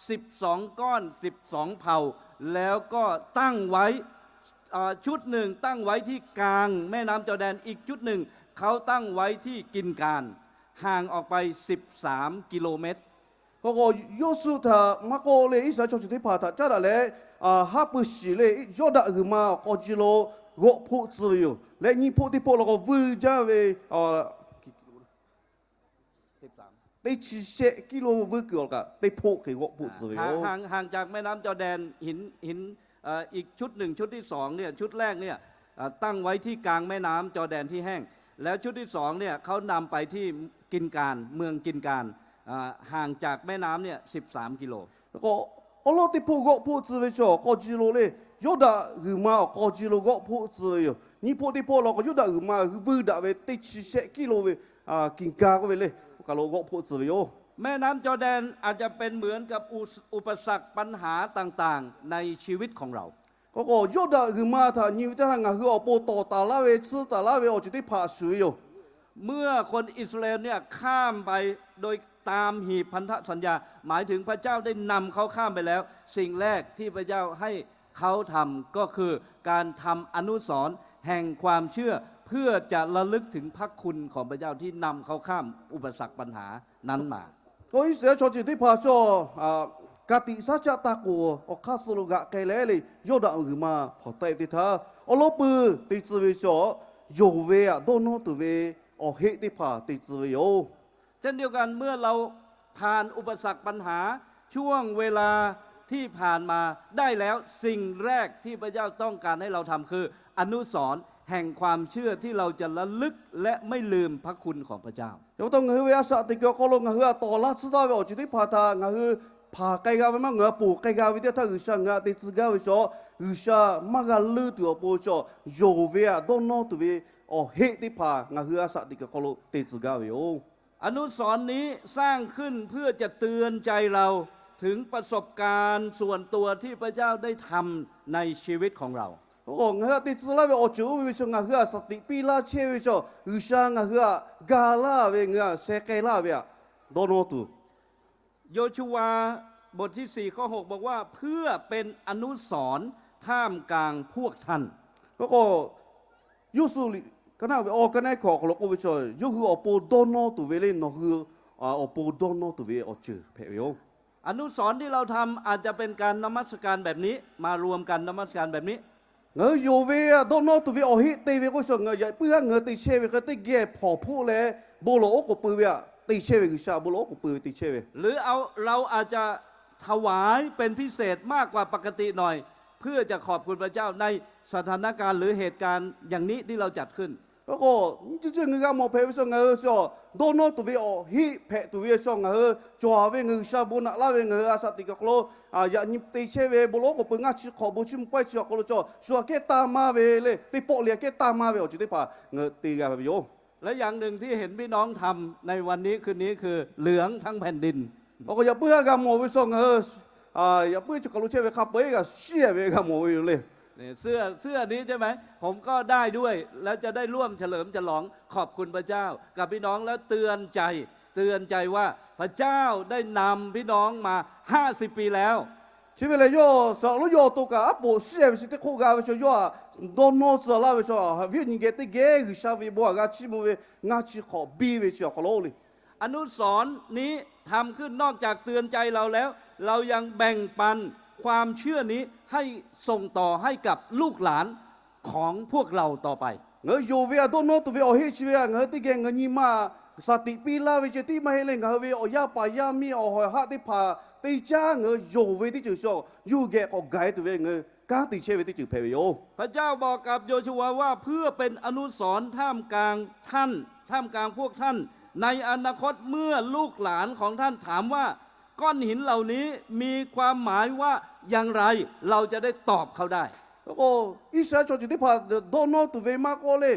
สิบสองก้อน สิบสองเผ่า แล้วก็ตั้งไว้ อ่า ชุดหนึ่งตั้งไว้ที่กลางแม่น้ำจอร์แดน อีกชุดหนึ่ง เขาตั้งไว้ที่กินการ ห่างออกไปสิบสามกิโลเมตร K'o k'o, Yoˇsuˆ htaꞈ maˇ k'oˆ le, Iˉsaˍreˍlaˆ chaw ceuˬ teˇ hpaˍ htaꞈ caˉ daꞈ leh, haˉ pui shiˍ le, Yawˇdanˍ g'uiˬ ma awˬ k'aw ji lo g'awˆ hpoˆ tcuh ve yoˬ. Leh nyiˇ hpoˆ teˇ hpoˆ law k'o vuiˇ jaˇ ve teˇ chi shehˆ kiˇ lo vuiˇ kuiˬ awˬ kaꞈ teˇ hpoˆ hk'e g'awˆ hpoˆ tcuh ve yoˬ. ห่างจากแม่น้ำจอร์แดน หิน หิน เอ่อ อีกชุดหนึ่ง ชุดที่สองเนี่ย ชุดแรกเนี่ย เอ่อ ตั้งไว้ที่กลางแม่น้ำจอร์แดนที่แห้ง แล้วชุดที่สองเนี่ย เขานำไปที่กินการ เมืองกินการ อ่า ห่างจากแม่น้ำเนี่ย สิบสามกิโล K'o, awˉ lawˉ teˇ hpoˆ g'awˆ hpoˆ tcuh ve chaw awˬ k'aw ji lo le, Yawˇdanˍ g'uiˬ ma awˬ k'aw ji lo g'awˆ hpoˆ tcuh ve yoˬ. Nyiˇ hpoˆ teˇ hpoˆ law k'o, Yawˇdanˍ g'uiˬ ma vuiˇ daꞈ ve teˇ chi shehˆ kiˇ lo ve กิ่งกา k'oˆ ve le, oˇ kaˬ lo g'awˆ hpoˆ tcuh ve yoˬ. แม่น้ำจอร์แดนอาจจะเป็นเหมือนกับอุปสรรคปัญหาต่างๆในชีวิตของเรา K'o k'o, Yawˇdanˍ g'uiˬ ma htaꞈ nyi ve teˇ htaˇ ngaˬ hui awˬ pon tawˍ taˍ laˇ ve, tsuhˇ taˍ laˇ ve awˬ ceuˬ teˇ hpaˍ shuˍ ve yoˬ. เมื่อคนอิสราเอลเนี่ยข้ามไปโดยตามหีบพันธสัญญา หมายถึงพระเจ้าได้นำเขาข้ามไปแล้ว สิ่งแรกที่พระเจ้าให้เขาทำก็คือการทำอนุสรณ์แห่งความเชื่อ เพื่อจะระลึกถึงพระคุณของพระเจ้าที่นำเขาข้ามอุปสรรคปัญหานั้นมา K'o, Iˉsaˍreˍlaˆ chaw ceuˬ teˇ hpaˍ chaw ka tiꞈ shaˉ caˆ ta k'oˍ awˬ hk'aˇ suh lo g'aꞈ k'ai leh le, Yawˇdanˍ g'uiˬ ma hpanˍ taˆ e ve teˇ htaˇ, awˉ lawˉ pui te tcuh ve chaw, yonˍ ve htaꞈ dawˇ nawˇ tuˬ ve awˬ heˆ teˇ hpaˍ te tcuh ve yoˬ. เช่นเดียวกัน เมื่อเราผ่านอุปสรรคปัญหาช่วงเวลาที่ผ่านมาได้แล้ว สิ่งแรกที่พระเจ้าต้องการให้เราทำคืออนุสรณ์แห่งความเชื่อที่เราจะระลึกและไม่ลืมพระคุณของพระเจ้า Yaꞈ hk'aˇ ngaˬ hui ve a shaꞈ teꞈ kuiˬ awˬ hk'aw lo ngaˬ hui htaꞈ tawˍ laˇ tsuhˇ taˍ ve awˬ ceuˬ teˇ hpaˍ htaꞈ ngaˬ hui hpanˍ k'ai g'a ve maˇ, ngaˬ hui ponˬ k'ai g'a ve teˇ htaˇ G'uiˬsha ngaˬ hui htaꞈ te tcuh gaˇ ve chaw, G'uiˬsha maˇ g'a leuˇ tuˬ awˬ pon chaw, yonˍ ve htaꞈ dawˇ nawˇ tuˬ ve awˬ heˆ teˇ hpaˍ ngaˬ hui a shaꞈ teꞈ kuiˬ awˬ hk'aw lo te tcuh gaˇ ve yoˬ. อนุสรณ์นี้สร้างขึ้นเพื่อจะเตือนใจเราถึงประสบการณ์ส่วนตัวที่พระเจ้าได้ทำในชีวิตของเรา K'o, ngaˬ hui htaꞈ te tcuh laˇ ve awˬ ceuˬ oˇ ve ve chaw ngaˬ hui htaꞈ shaˍ tiꞈ piˇ laˇ chehˇ ve chaw, G'uiˬsha ngaˬ hui htaꞈ ga laˇ ve, ngaˬ hui htaꞈ sheh k'ai laˇ ve htaꞈ dawˇ nawˇ tuˬ. โยชูวาบทที่สี่ข้อหกบอกว่าเพื่อเป็นอนุสรณ์ท่ามกลางพวกท่าน K'o, Yoˇsuˆ liꞈ ka naˆ ve awˬ ka naˆ hkawꞈ awˬ hk'aw lo k'oˆ ve chaw, yawˇ hui awˬ pon dawˇ nawˇ tuˬ ve le, nawˬ hui awˬ pon dawˇ nawˇ tuˬ ve awˬ ceuˬ hpehꞈ ve yoˬ. อนุสรณ์ที่เราทำอาจจะเป็นการนมัสการแบบนี้ มารวมกันนมัสการแบบนี้ Ngaˬ hui yonˍ ve dawˇ nawˇ tuˬ ve awˬ heˆ te ve k'oˆ ve chaw, yaꞈ puiˉ haˉ ngaˬ hui te chehˇ ve hk'e teˇ geh hpawnˬ hpoˆ leh bon lawˬ oˉ k'oˍ pui ve htaꞈ te chehˇ ve, G'uiˬsha bon lawˬ oˉ k'oˍ pui ve te chehˇ ve. หรือเอา เราอาจจะถวายเป็นพิเศษมากกว่าปกติหน่อย เพื่อจะขอบคุณพระเจ้าในสถานการณ์หรือเหตุการณ์อย่างนี้ที่เราจัดขึ้น K'o, nyiˇ ceuˬ ceuˬ ngaˬ hui g'a mawˬ hpehꞈ ve chaw, ngaˬ hui chaw dawˇ nawˇ tuˬ ve awˬ heˆ hpehꞈ tuˬ ve chaw, ngaˬ hui cawˬ ve ngaˬ hui G'uiˬsha bon naꞈ laˇ ve ngaˬ hui a shaꞈ teꞈ kuiˬ awˬ hk'aw lo yaꞈ nyi te chehˇ ve bon lawˬ oˉ k'oˍ pui ngaˇ chi hk'awꞈ bon chi mvuhˇ pawehˇ chi awˬ hk'aw lo chaw shu aꞈ kehˉ taˇ maˇ ve le, teˇ pawˆ le aꞈ kehˉ taˇ maˇ ve awˬ ceuˬ teˇ hpaˍ ngaˬ hui te g'a ve yoˬ. และอย่างหนึ่งที่เห็นพี่น้องทำในวันนี้คืนนี้คือเหลืองทั้งแผ่นดิน Awˬ k'o, yaꞈ puiˉ haˉ g'a mawˬ ve chaw ngaˬ hui, yaꞈ puiˉ chi hk'aˬ lo chehˇ ve hk'a peu-eˬ g'a shiˍ ve g'a mawˬ ve yoˬ le. เสื้อ เสื้อนี้ใช่ไหม ผมก็ได้ด้วย แล้วจะได้ร่วมเฉลิมฉลองขอบคุณพระเจ้ากับพี่น้อง แล้วเตือนใจ เตือนใจว่าพระเจ้าได้นำพี่น้องมาห้าสิบปีแล้ว Chi ve lehˬ, yawˇ saˍ laꞈ lonˉ yawˇ awˬ to kaꞈ aˉ poꞈ shiˍ ve chi teˇ hk'oˆ g'a ve chaw, yawˇ htaꞈ dawˇ nawˇ tcuh laˇ ve chaw, haꞈ viˉ awˬ nyi geh teˇ geh G'uiˬsha ve bon htaꞈ g'a chiˇ mvuh ve ngaˇ chi hk'awꞈ biˇ ve chi awˬ hk'aw lo le. อนุสรณ์นี้ทำขึ้นนอกจากเตือนใจเราแล้ว เรายังแบ่งปันความเชื่อนี้ให้ส่งต่อให้กับลูกหลานของพวกเราต่อไป Ngaˬ hui yonˍ ve htaꞈ dawˇ nawˇ tuˬ ve awˬ heˆ chi ve htaꞈ ngaˬ hui teˇ geh ngaˬ hui nyi ma shaˍ tiꞈ piˇ laˇ ve ceh tiˉ maˇ heˆ leh, ngaˬ hui ve awˬ yaˇ paˍ yaˇ miˇ awˬ hawˍ haiˬ haˆ teˇ hpaˍ teˇ caˉ ngaˬ hui yonˍ ve teˇ ceuˬ chaw yawˇ hui geh k'awꞈ gaˬ tuˬ ve ngaˬ hui kanˉ te chehˇ ve teˇ ceuˬ hpehꞈ ve yoˬ. พระเจ้าบอกกับโยชูวาว่าเพื่อเป็นอนุสรณ์ท่ามกลางท่าน ท่ามกลางพวกท่าน ในอนาคตเมื่อลูกหลานของท่านถามว่า ก้อนหินเหล่านี้มีความหมายว่าอย่างไร เราจะได้ตอบเขาได้ K'o, Iˉsaˍreˍlaˆ chaw ceuˬ teˇ hpaˍ dawˇ nawˇ tuˬ ve maˇ k'oˆ le,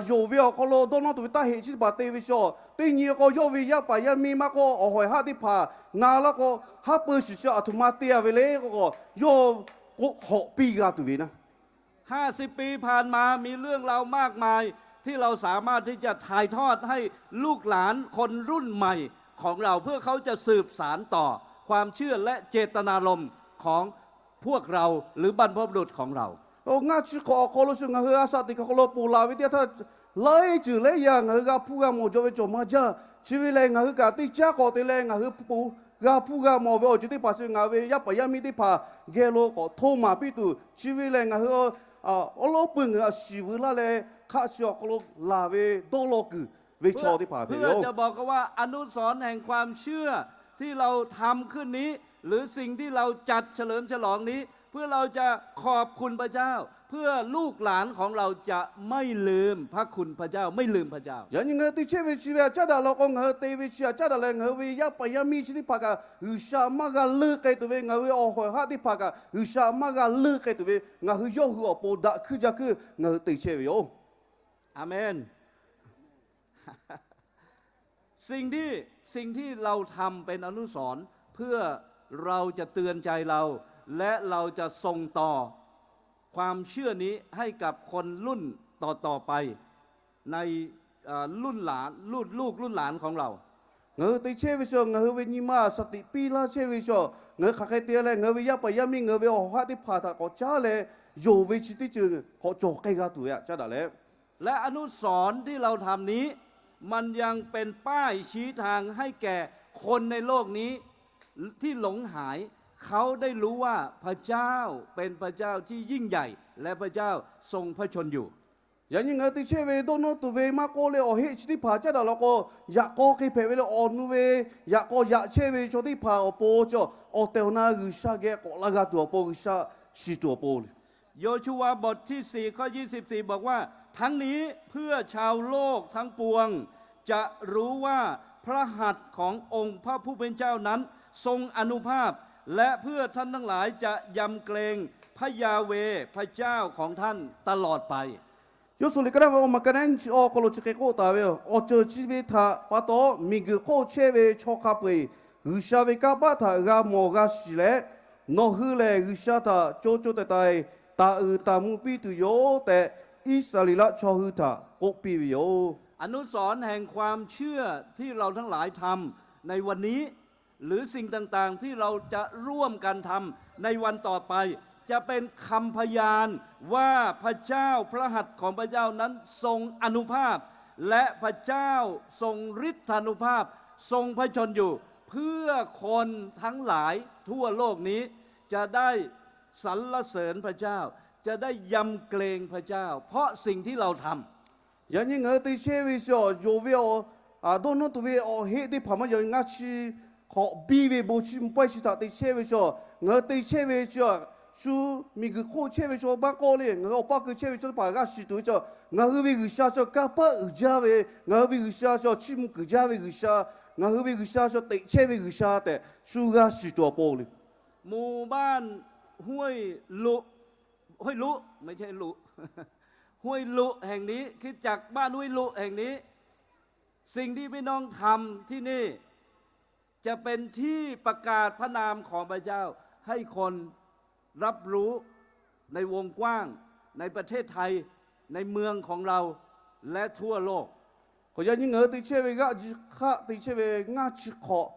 yonˍ ve awˬ hk'aw lo dawˇ nawˇ tuˬ ve taˇ heˆ chi teˇ hpaˍ te ve chaw, teˇ nyi k'o yawˇ ve yaˇ paˍ yaˇ miˇ maˇ k'oˆ, awˬ hawˍ haiˬ haˆ teˇ hpaˍ na laˇ k'o, haˉ pui shiˍ shiˍ aˬ htoꞈ ma te-a ve le k'o, yawˇ k'oˆ hawꞈ piˇ g'a tuˬ ve naˉ. ห้าสิบปีผ่านมา มีเรื่องราวมากมายที่เราสามารถที่จะถ่ายทอดให้ลูกหลานคนรุ่นใหม่ของเรา เพื่อเขาจะสืบสานต่อความเชื่อและเจตนารมณ์ของพวกเรา หรือบรรพบุรุษของเรา Ngaˇ chi hk'awꞈ awˬ hk'aw lo shu ngaˬ hui a shaꞈ teꞈ kuiˬ awˬ hk'aw lo ponˬ laˬ ve teˇ yanˇ htaˇ, laiˉ ceuˬ laiˉ yaˇ ngaˬ hui g'a hpuˇ g'a mawˬ jaw ve cawˬ maˇ jaˇ. Chi ve lehˬ, ngaˬ hui kaꞈ teˇ caˉ k'awꞈ te leh ngaˬ hui g'a hpuˇ g'a mawˬ ve awˬ ceuˬ teˇ hpaˍ chi ngaˬ hui ve yaˇ paˍ yaˇ miˇ teˇ hpaˍ geh lo k'awꞈ hto maˍ piˇ tuˬ, chi ve lehˬ ngaˬ hui awˉ lawˉ pui ngaˬ hui a shiˍ veu laˇ leh, hk'aˆ chi awˬ hk'aw lo laˬ ve dawˇ law kuiˬ ve chaw teˇ hpaˍ hpehꞈ ve yoˬ. เพื่อจะบอกว่าอนุสรณ์แห่งความเชื่อ ที่เราทำขึ้นนี้ หรือสิ่งที่เราจัดเฉลิมฉลองนี้ เพื่อเราจะขอบคุณพระเจ้า เพื่อลูกหลานของเราจะไม่ลืมพระคุณพระเจ้า ไม่ลืมพระเจ้า Yaꞈ nyi ngaˬ hui te chehˇ ve chi ve htaꞈ caˉ daꞈ law k'o, ngaˬ hui te ve chi htaꞈ caˉ daꞈ leh ngaˬ hui ve yaˇ paˍ yaˇ miˇ chi teˇ hpaˍ kaꞈ G'uiˬsha maˇ g'a leuˆ k'ai tuˬ ve, ngaˬ hui ve awˬ hawˍ haiˬ haˆ teˇ hpaˍ kaꞈ G'uiˬsha maˇ g'a leuˆ k'ai tuˬ ve, ngaˬ hui yawˇ hui awˬ pon daꞈ hkuiˇ jaˇ hkuiˇ ngaˬ hui te chehˇ ve yoˬ. อาเมน สิ่งที่ สิ่งที่เราทำเป็นอนุสรณ์ เพื่อเราจะเตือนใจเรา และเราจะส่งต่อความเชื่อนี้ให้กับคนรุ่นต่อๆไป ในเอ่อรุ่นหลาน รุ่นลูกรุ่นหลานของเรา Ngaˬ hui te chehˇ ve chaw, ngaˬ hui ve nyi ma shaˍ tiꞈ piˇ laˇ chehˇ ve chaw, ngaˬ hui hk'aˬ hk'e te leh ngaˬ hui ve yaˇ paˍ yaˇ miˇ, ngaˬ hui ve awˬ hawˍ haiˬ haˆ teˇ hpaˍ htaꞈ k'awꞈ caˉ leh, yonˍ ve chi teˇ ceuˬ k'awꞈ cawˬ k'ai g'a tuˬ ve htaꞈ caˉ daꞈ leh และอนุสรณ์ที่เราทำนี้ มันยังเป็นป้ายชี้ทางให้แก่คนในโลกนี้ ที่หลงหาย เขาได้รู้ว่าพระเจ้าเป็นพระเจ้าที่ยิ่งใหญ่ และพระเจ้าทรงพระชนม์อยู่ Yaꞈ nyi ngaˬ hui te chehˇ ve dawˇ nawˇ tuˬ ve maˇ k'oˆ leh, awˬ heˆ chi teˇ hpaˍ caˉ daꞈ law k'o, yaꞈ k'aw hk'e hpehꞈ ve leh awˬ nu ve yaꞈ k'aw yaꞈ chehˇ ve chaw teˇ hpaˍ awˬ pon chi awˬ tehˬ awˬ na G'uiˬsha geh k'awꞈ la g'a tuˬ awˬ pon G'uiˬsha shiˍ tuˬ awˬ pon โยชูวาบทที่สี่ข้อยี่สิบสี่บอกว่า ทั้งนี้เพื่อชาวโลกทั้งปวงจะรู้ว่าพระหัตถ์ขององค์พระผู้เป็นเจ้านั้นทรงอานุภาพ และเพื่อท่านทั้งหลายจะยำเกรงพระยาห์เวห์พระเจ้าของท่านตลอดไป Yawˇ suhˍ liꞈ ka naˆ ve awˬ ma ka naˆ nyiˇ chi awˬ hk'aw lo chi hk'e k'oˆ taˍ ve, Awˬ ceuˬ chi ve htaꞈ pa taw, miˬguiˬ hk'oˆ chehˇ ve chaw hk'a peu-eˬ G'uiˬsha ve kanˇ paˆ htaꞈ g'a mawˬ g'a shiˍ leh, nawˬ hui lehˬ G'uiˬsha htaꞈ co co taiˍ taiˍ taˍ uiˍ taˍ mvuh piˇ tuˬ yoˬ tehꞈ, Iˉsaˍreˍlaˆ chaw hui htaꞈ k'oˆ piˇ ve yoˬ. อนุสรณ์แห่งความเชื่อที่เราทั้งหลายทำในวันนี้ หรือสิ่งต่างๆที่เราจะร่วมกันทำในวันต่อไป จะเป็นคำพยานว่าพระเจ้าพระหัตถ์ของพระเจ้านั้นทรงอานุภาพ และพระเจ้าทรงฤทธานุภาพ ทรงพระชนม์อยู่ เพื่อคนทั้งหลายทั่วโลกนี้จะได้สรรเสริญพระเจ้า จะได้ยำเกรงพระเจ้า เพราะสิ่งที่เราทำ Yaꞈ nyi ngaˬ hui te chehˇ ve chi awˬ yonˍ ve awˬ, dawˇ nawˇ tuˬ ve awˬ heˆ teˇ hpaˍ maˇ yaꞈ ngaˇ chi hk'awꞈ biˇ ve bon chiˇ mvuh pawehˇ chi htaꞈ te chehˇ ve chi, ngaˬ hui te chehˇ ve chi, shu miˬguiˬ hk'oˆ chehˇ ve chaw maˇ k'oˆ le, ngaˬ hui awˬ paˇ keu chehˇ ve chaw teˇ hpaˍ g'a shiˍ tuˬ ve chi, ngaˬ hui ve G'uiˬsha chi kanˇ paˆ uiˍ jaˇ ve, ngaˬ hui ve G'uiˬsha chi chiˇ mvuh kuiˬ jaˇ ve G'uiˬsha, ngaˬ hui ve G'uiˬsha chi teꞈ chehˇ ve G'uiˬsha tehꞈ shu g'a shiˍ tuˬ awˬ pon le. หมู่บ้านห้วยลุ ห้วยลุ ไม่ใช่ลุ ห้วยลุแห่งนี้ คริสตจักรบ้านห้วยลุแห่งนี้ สิ่งที่พี่น้องทำที่นี่ จะเป็นที่ประกาศพระนามของพระเจ้า ให้คนรับรู้ในวงกว้าง ในประเทศไทย ในเมืองของเรา และทั่วโลก K'awꞈ yaꞈ nyi ngaˬ hui te chehˇ ve g'aˆ ji hk'aˆ te chehˇ ve ngaˇ chi hk'awꞈ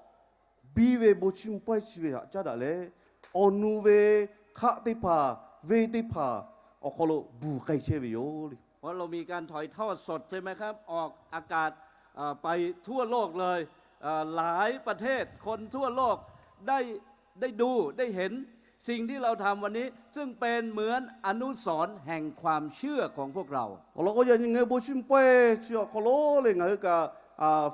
biˇ ve bon chiˇ mvuh pawehˇ chi ve htaꞈ caˉ daꞈ leh, awˬ nu ve hk'aˆ teˇ hpaˍ, venˇ teˇ hpaˍ awˬ hk'aw lo bvuhˬ k'ai chehˇ ve yoˬ le. เพราะเรามีการถ่ายทอดสดใช่ไหมครับ ออกอากาศเอ่อไปทั่วโลกเลย เอ่อหลายประเทศ คนทั่วโลกได้ได้ดูได้เห็นสิ่งที่เราทำวันนี้ ซึ่งเป็นเหมือนอนุสรณ์แห่งความเชื่อของพวกเรา Awˬ lawn k'o, yaꞈ nyi ngaˬ hui bon chiˇ mvuh pawehˇ chi awˬ hk'aw lo le, ngaˬ hui kaꞈ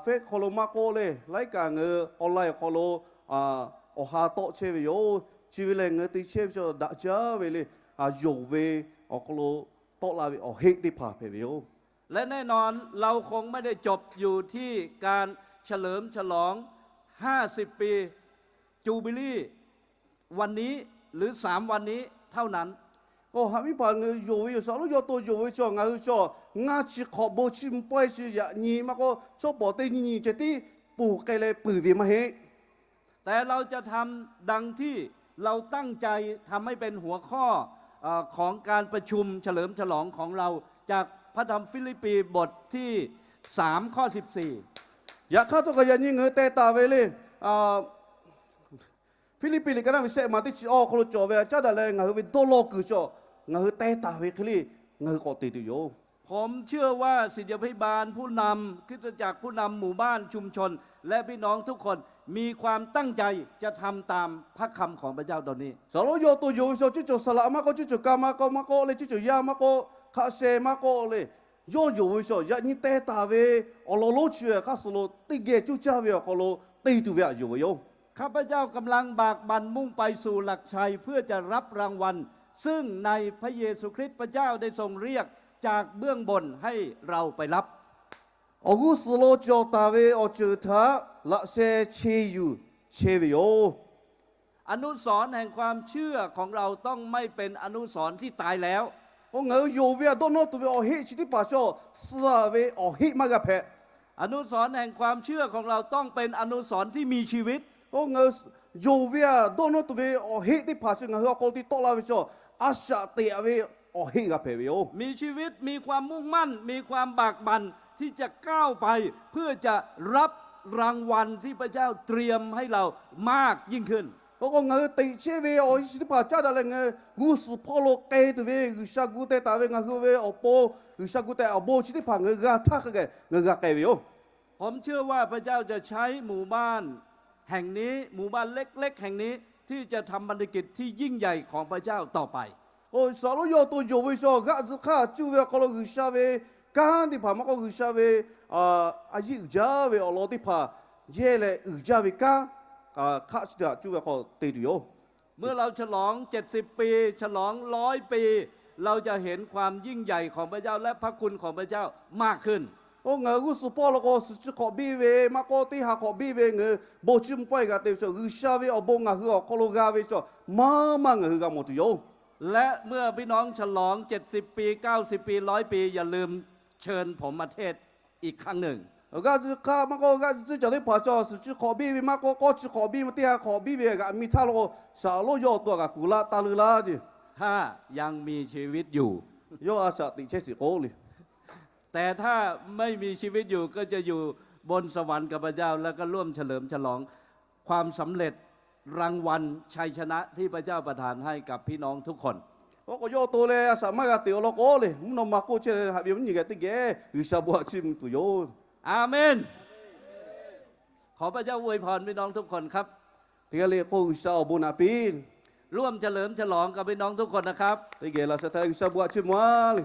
Facebook hk'aw lo maˇ k'oˆ le, laiˉ kaꞈ ngaˬ hui online awˬ hk'aw lo awˬ ha tawˆ chehˇ ve yoˬ. Chi ve lehˬ, ngaˬ hui te chehˇ ve chi daꞈ jaˇ ve le, yonˍ ve awˬ hk'aw lo tawˆ la ve awˬ heˆ teˇ hpaˍ hpehꞈ ve yoˬ. และแน่นอนเราคงไม่ได้จบอยู่ที่การเฉลิมฉลองห้าสิบปี จูบิลี วันนี้หรือสามวันนี้เท่านั้น K'o, haꞈ miˉ hpaˍ ngaˬ hui yonˍ ve yoˬ. Saˍ lonˉ yawˇ to yonˍ ve chi ngaˬ hui chi ngaˇ chi hk'awꞈ bon chiˇ mvuh pawehˇ chi yaꞈ nyi maˇ k'oˆ, shawˉ pawˍ teˇ nyi nyi ceh tiˉ ponˬ k'ai leh peuˬ ve maˇ heˆ. แต่เราจะทำดังที่เราตั้งใจทำให้เป็นหัวข้อ เอ่อ ของการประชุมเฉลิมฉลองของเรา จากพระธรรมฟิลิปปีบทที่สาม ข้อสิบสี่ Yaꞈ hk'aˇ htawˇ kaꞈ yaꞈ nyi ngaˬ hui teh taˍ ve le, Hpiˇliˇpiˆ liꞈ ka naˆ ve shehˆ ma teˇ chi awˬ hk'aw lo cawˬ ve htaꞈ caˉ daꞈ leh, ngaˬ hui ve dawˇ law kuiˬ chi ngaˬ hui teh taˍ ve hk'e le, ngaˬ hui k'awꞈ te tuˬ yoˬ. ผมเชื่อว่าศิษยาภิบาลผู้นำคริสตจักรผู้นำหมู่บ้านชุมชนและพี่น้องทุกคนมีความตั้งใจจะทำตามพระคำของพระเจ้าตอนนี้ Saˍ lonˉ yawˇ to yonˍ ve chi, cuˇ cawˬ saˍ laꞈ maˇ k'oˆ, cuˇ cawˬ ka maˇ k'oˆ, maˇ k'oˆ le, cuˇ cawˬ yaˇ maˇ k'oˆ, hk'a sheh maˇ k'oˆ le, yawˇ yonˍ ve chi yaꞈ nyi teh taˍ ve awˬ lawn lonˉ chi ve hk'aˇ suh lo teˇ geh cuˇ caˇ ve awˬ hk'aw lo te tuˬ ve htaꞈ yonˍ ve yoˬ. ข้าพเจ้ากำลังบากบั่นมุ่งไปสู่หลักชัยเพื่อจะรับรางวัล ซึ่งในพระเยซูคริสต์พระเจ้าได้ทรงเรียกจากเบื้องบนให้เราไปรับ Awˬ g'uˇ suhˍ lo cawˬ taˍ ve awˬ ceuˬ htaꞈ laꞈ sheh che yuˬ chehˇ ve yoˬ. อนุสรณ์แห่งความเชื่อของเราต้องไม่เป็นอนุสรณ์ที่ตายแล้ว K'o, ngaˬ hui yonˍ ve htaꞈ dawˇ nawˇ tuˬ ve awˬ heˆ chi teˇ hpaˍ chaw suh ve awˬ heˆ maˇ g'a hpehꞈ. อนุสรณ์แห่งความเชื่อของเราต้องเป็นอนุสรณ์ที่มีชีวิต K'o, ngaˬ hui yonˍ ve htaꞈ dawˇ nawˇ tuˬ ve awˬ heˆ teˇ hpaˍ chi ngaˬ hui awˬ hk'aw lo te tawˆ la ve chaw a shaꞈ teꞈ ve awˬ heˆ g'a hpehꞈ ve yoˬ. มีชีวิตมีความมุ่งมั่นมีความบากบั่นที่จะก้าวไปเพื่อจะรับรางวัลที่พระเจ้าเตรียมให้เรามากยิ่งขึ้น K'o k'o, ngaˬ hui teꞈ chehˇ ve awˬ heˆ chi teˇ hpaˍ caˉ daꞈ leh, ngaˬ hui g'uˇ suhˍ hpawˇ lo k'ai tuˬ ve G'uiˬsha gu teh taˍ ve ngaˬ hui ve awˬ pon, G'uiˬsha gu teh awˬ bon chi teˇ hpaˍ ngaˬ hui g'a htaˇ hk'a gaˬ ngaˬ hui g'a k'ai ve yoˬ. ผมเชื่อว่าพระเจ้าจะใช้หมู่บ้านเล็กๆของเรา ที่จะทำพันธกิจที่ยิ่งใหญ่ของพระเจ้าต่อไป K'o, saˍ lonˉ yawˇ to yonˍ ve chaw g'aˆ tcuh hk'aˇ cuˇ ve awˬ hk'aw lo G'uiˬsha ve kanˉ teˇ hpaˍ maˇ k'oˆ, G'uiˬsha ve a yiˇ uiˍ jaˇ ve awˬ lawn teˇ hpaˍ yehˇ leh uiˍ jaˇ ve kanˉ hk'aˆ chi teˇ hpaˍ cuˇ ve awˬ hk'aw te tuˬ yoˬ. เมื่อเราฉลองเจ็ดสิบปี ฉลองร้อยปี เราจะเห็นความยิ่งใหญ่ของพระเจ้าและพระคุณของพระเจ้ามากขึ้น K'o, ngaˬ hui g'uˇ suhˍ hpawˇ lo k'o, suhˍ chi hk'awꞈ biˇ ve maˇ k'oˆ, teˇ ha hk'awꞈ biˇ ve ngaˬ hui bon chiˇ mvuh pawehˇ g'a te ve chaw, G'uiˬsha ve awˬ bon ngaˬ hui awˬ hk'aw lo g'a ve chaw maˇ maˇ ngaˬ hui g'a mawˬ tuˬ yoˬ. และเมื่อพี่น้องฉลองเจ็ดสิบปี เก้าสิบปี ร้อยปี อย่าลืมเชิญผมมาเทศน์อีกครั้งหนึ่ง G'aˇ tcuh hk'aˇ maˇ k'oˆ, g'aˇ tcuh cawˬ teˇ hpaˍ chaw suhˍ chi hk'awꞈ biˇ ve maˇ k'oˆ, k'awˇ chi hk'awꞈ biˇ ve, teˇ ha hk'awꞈ biˇ ve g'aꞈ mi htaˇ lo, shaˍ lonˉ yawˇ awˬ to g'aꞈ kuˬ laˇ taˇ leuˉ laˇ ce. ถ้ายังมีชีวิตอยู่ Yawˇ a shaꞈ teꞈ chehˇ sheˍ k'o le. แต่ถ้าไม่มีชีวิตอยู่ก็จะอยู่บนสวรรค์กับพระเจ้า แล้วก็ร่วมเฉลิมฉลองความสำเร็จ รางวัลชัยชนะที่พระเจ้าประทานให้กับพี่น้องทุกคน Oˇ k'o yawˇ awˬ to leh a shaꞈ maˇ g'a teꞈ awˬ lawn k'o le, mvuhˇ naw ma k'oˆ chehˇ leh haꞈ ve mvuhˇ nyi geh teˇ geh G'uiˬsha bon htaꞈ chiˇ mvuh tuˬ yoˬ. อาเมน ขอพระเจ้าอวยพรพี่น้องทุกคนครับ Teˇ g'aˇ le k'o G'uiˬsha awˬ bon naꞈ piˇ. ร่วมเฉลิมฉลองกับพี่น้องทุกคนนะครับ Teˇ geh laꞈ shaꞈ htaꞈ G'uiˬsha bon htaꞈ chiˇ mvuh a le.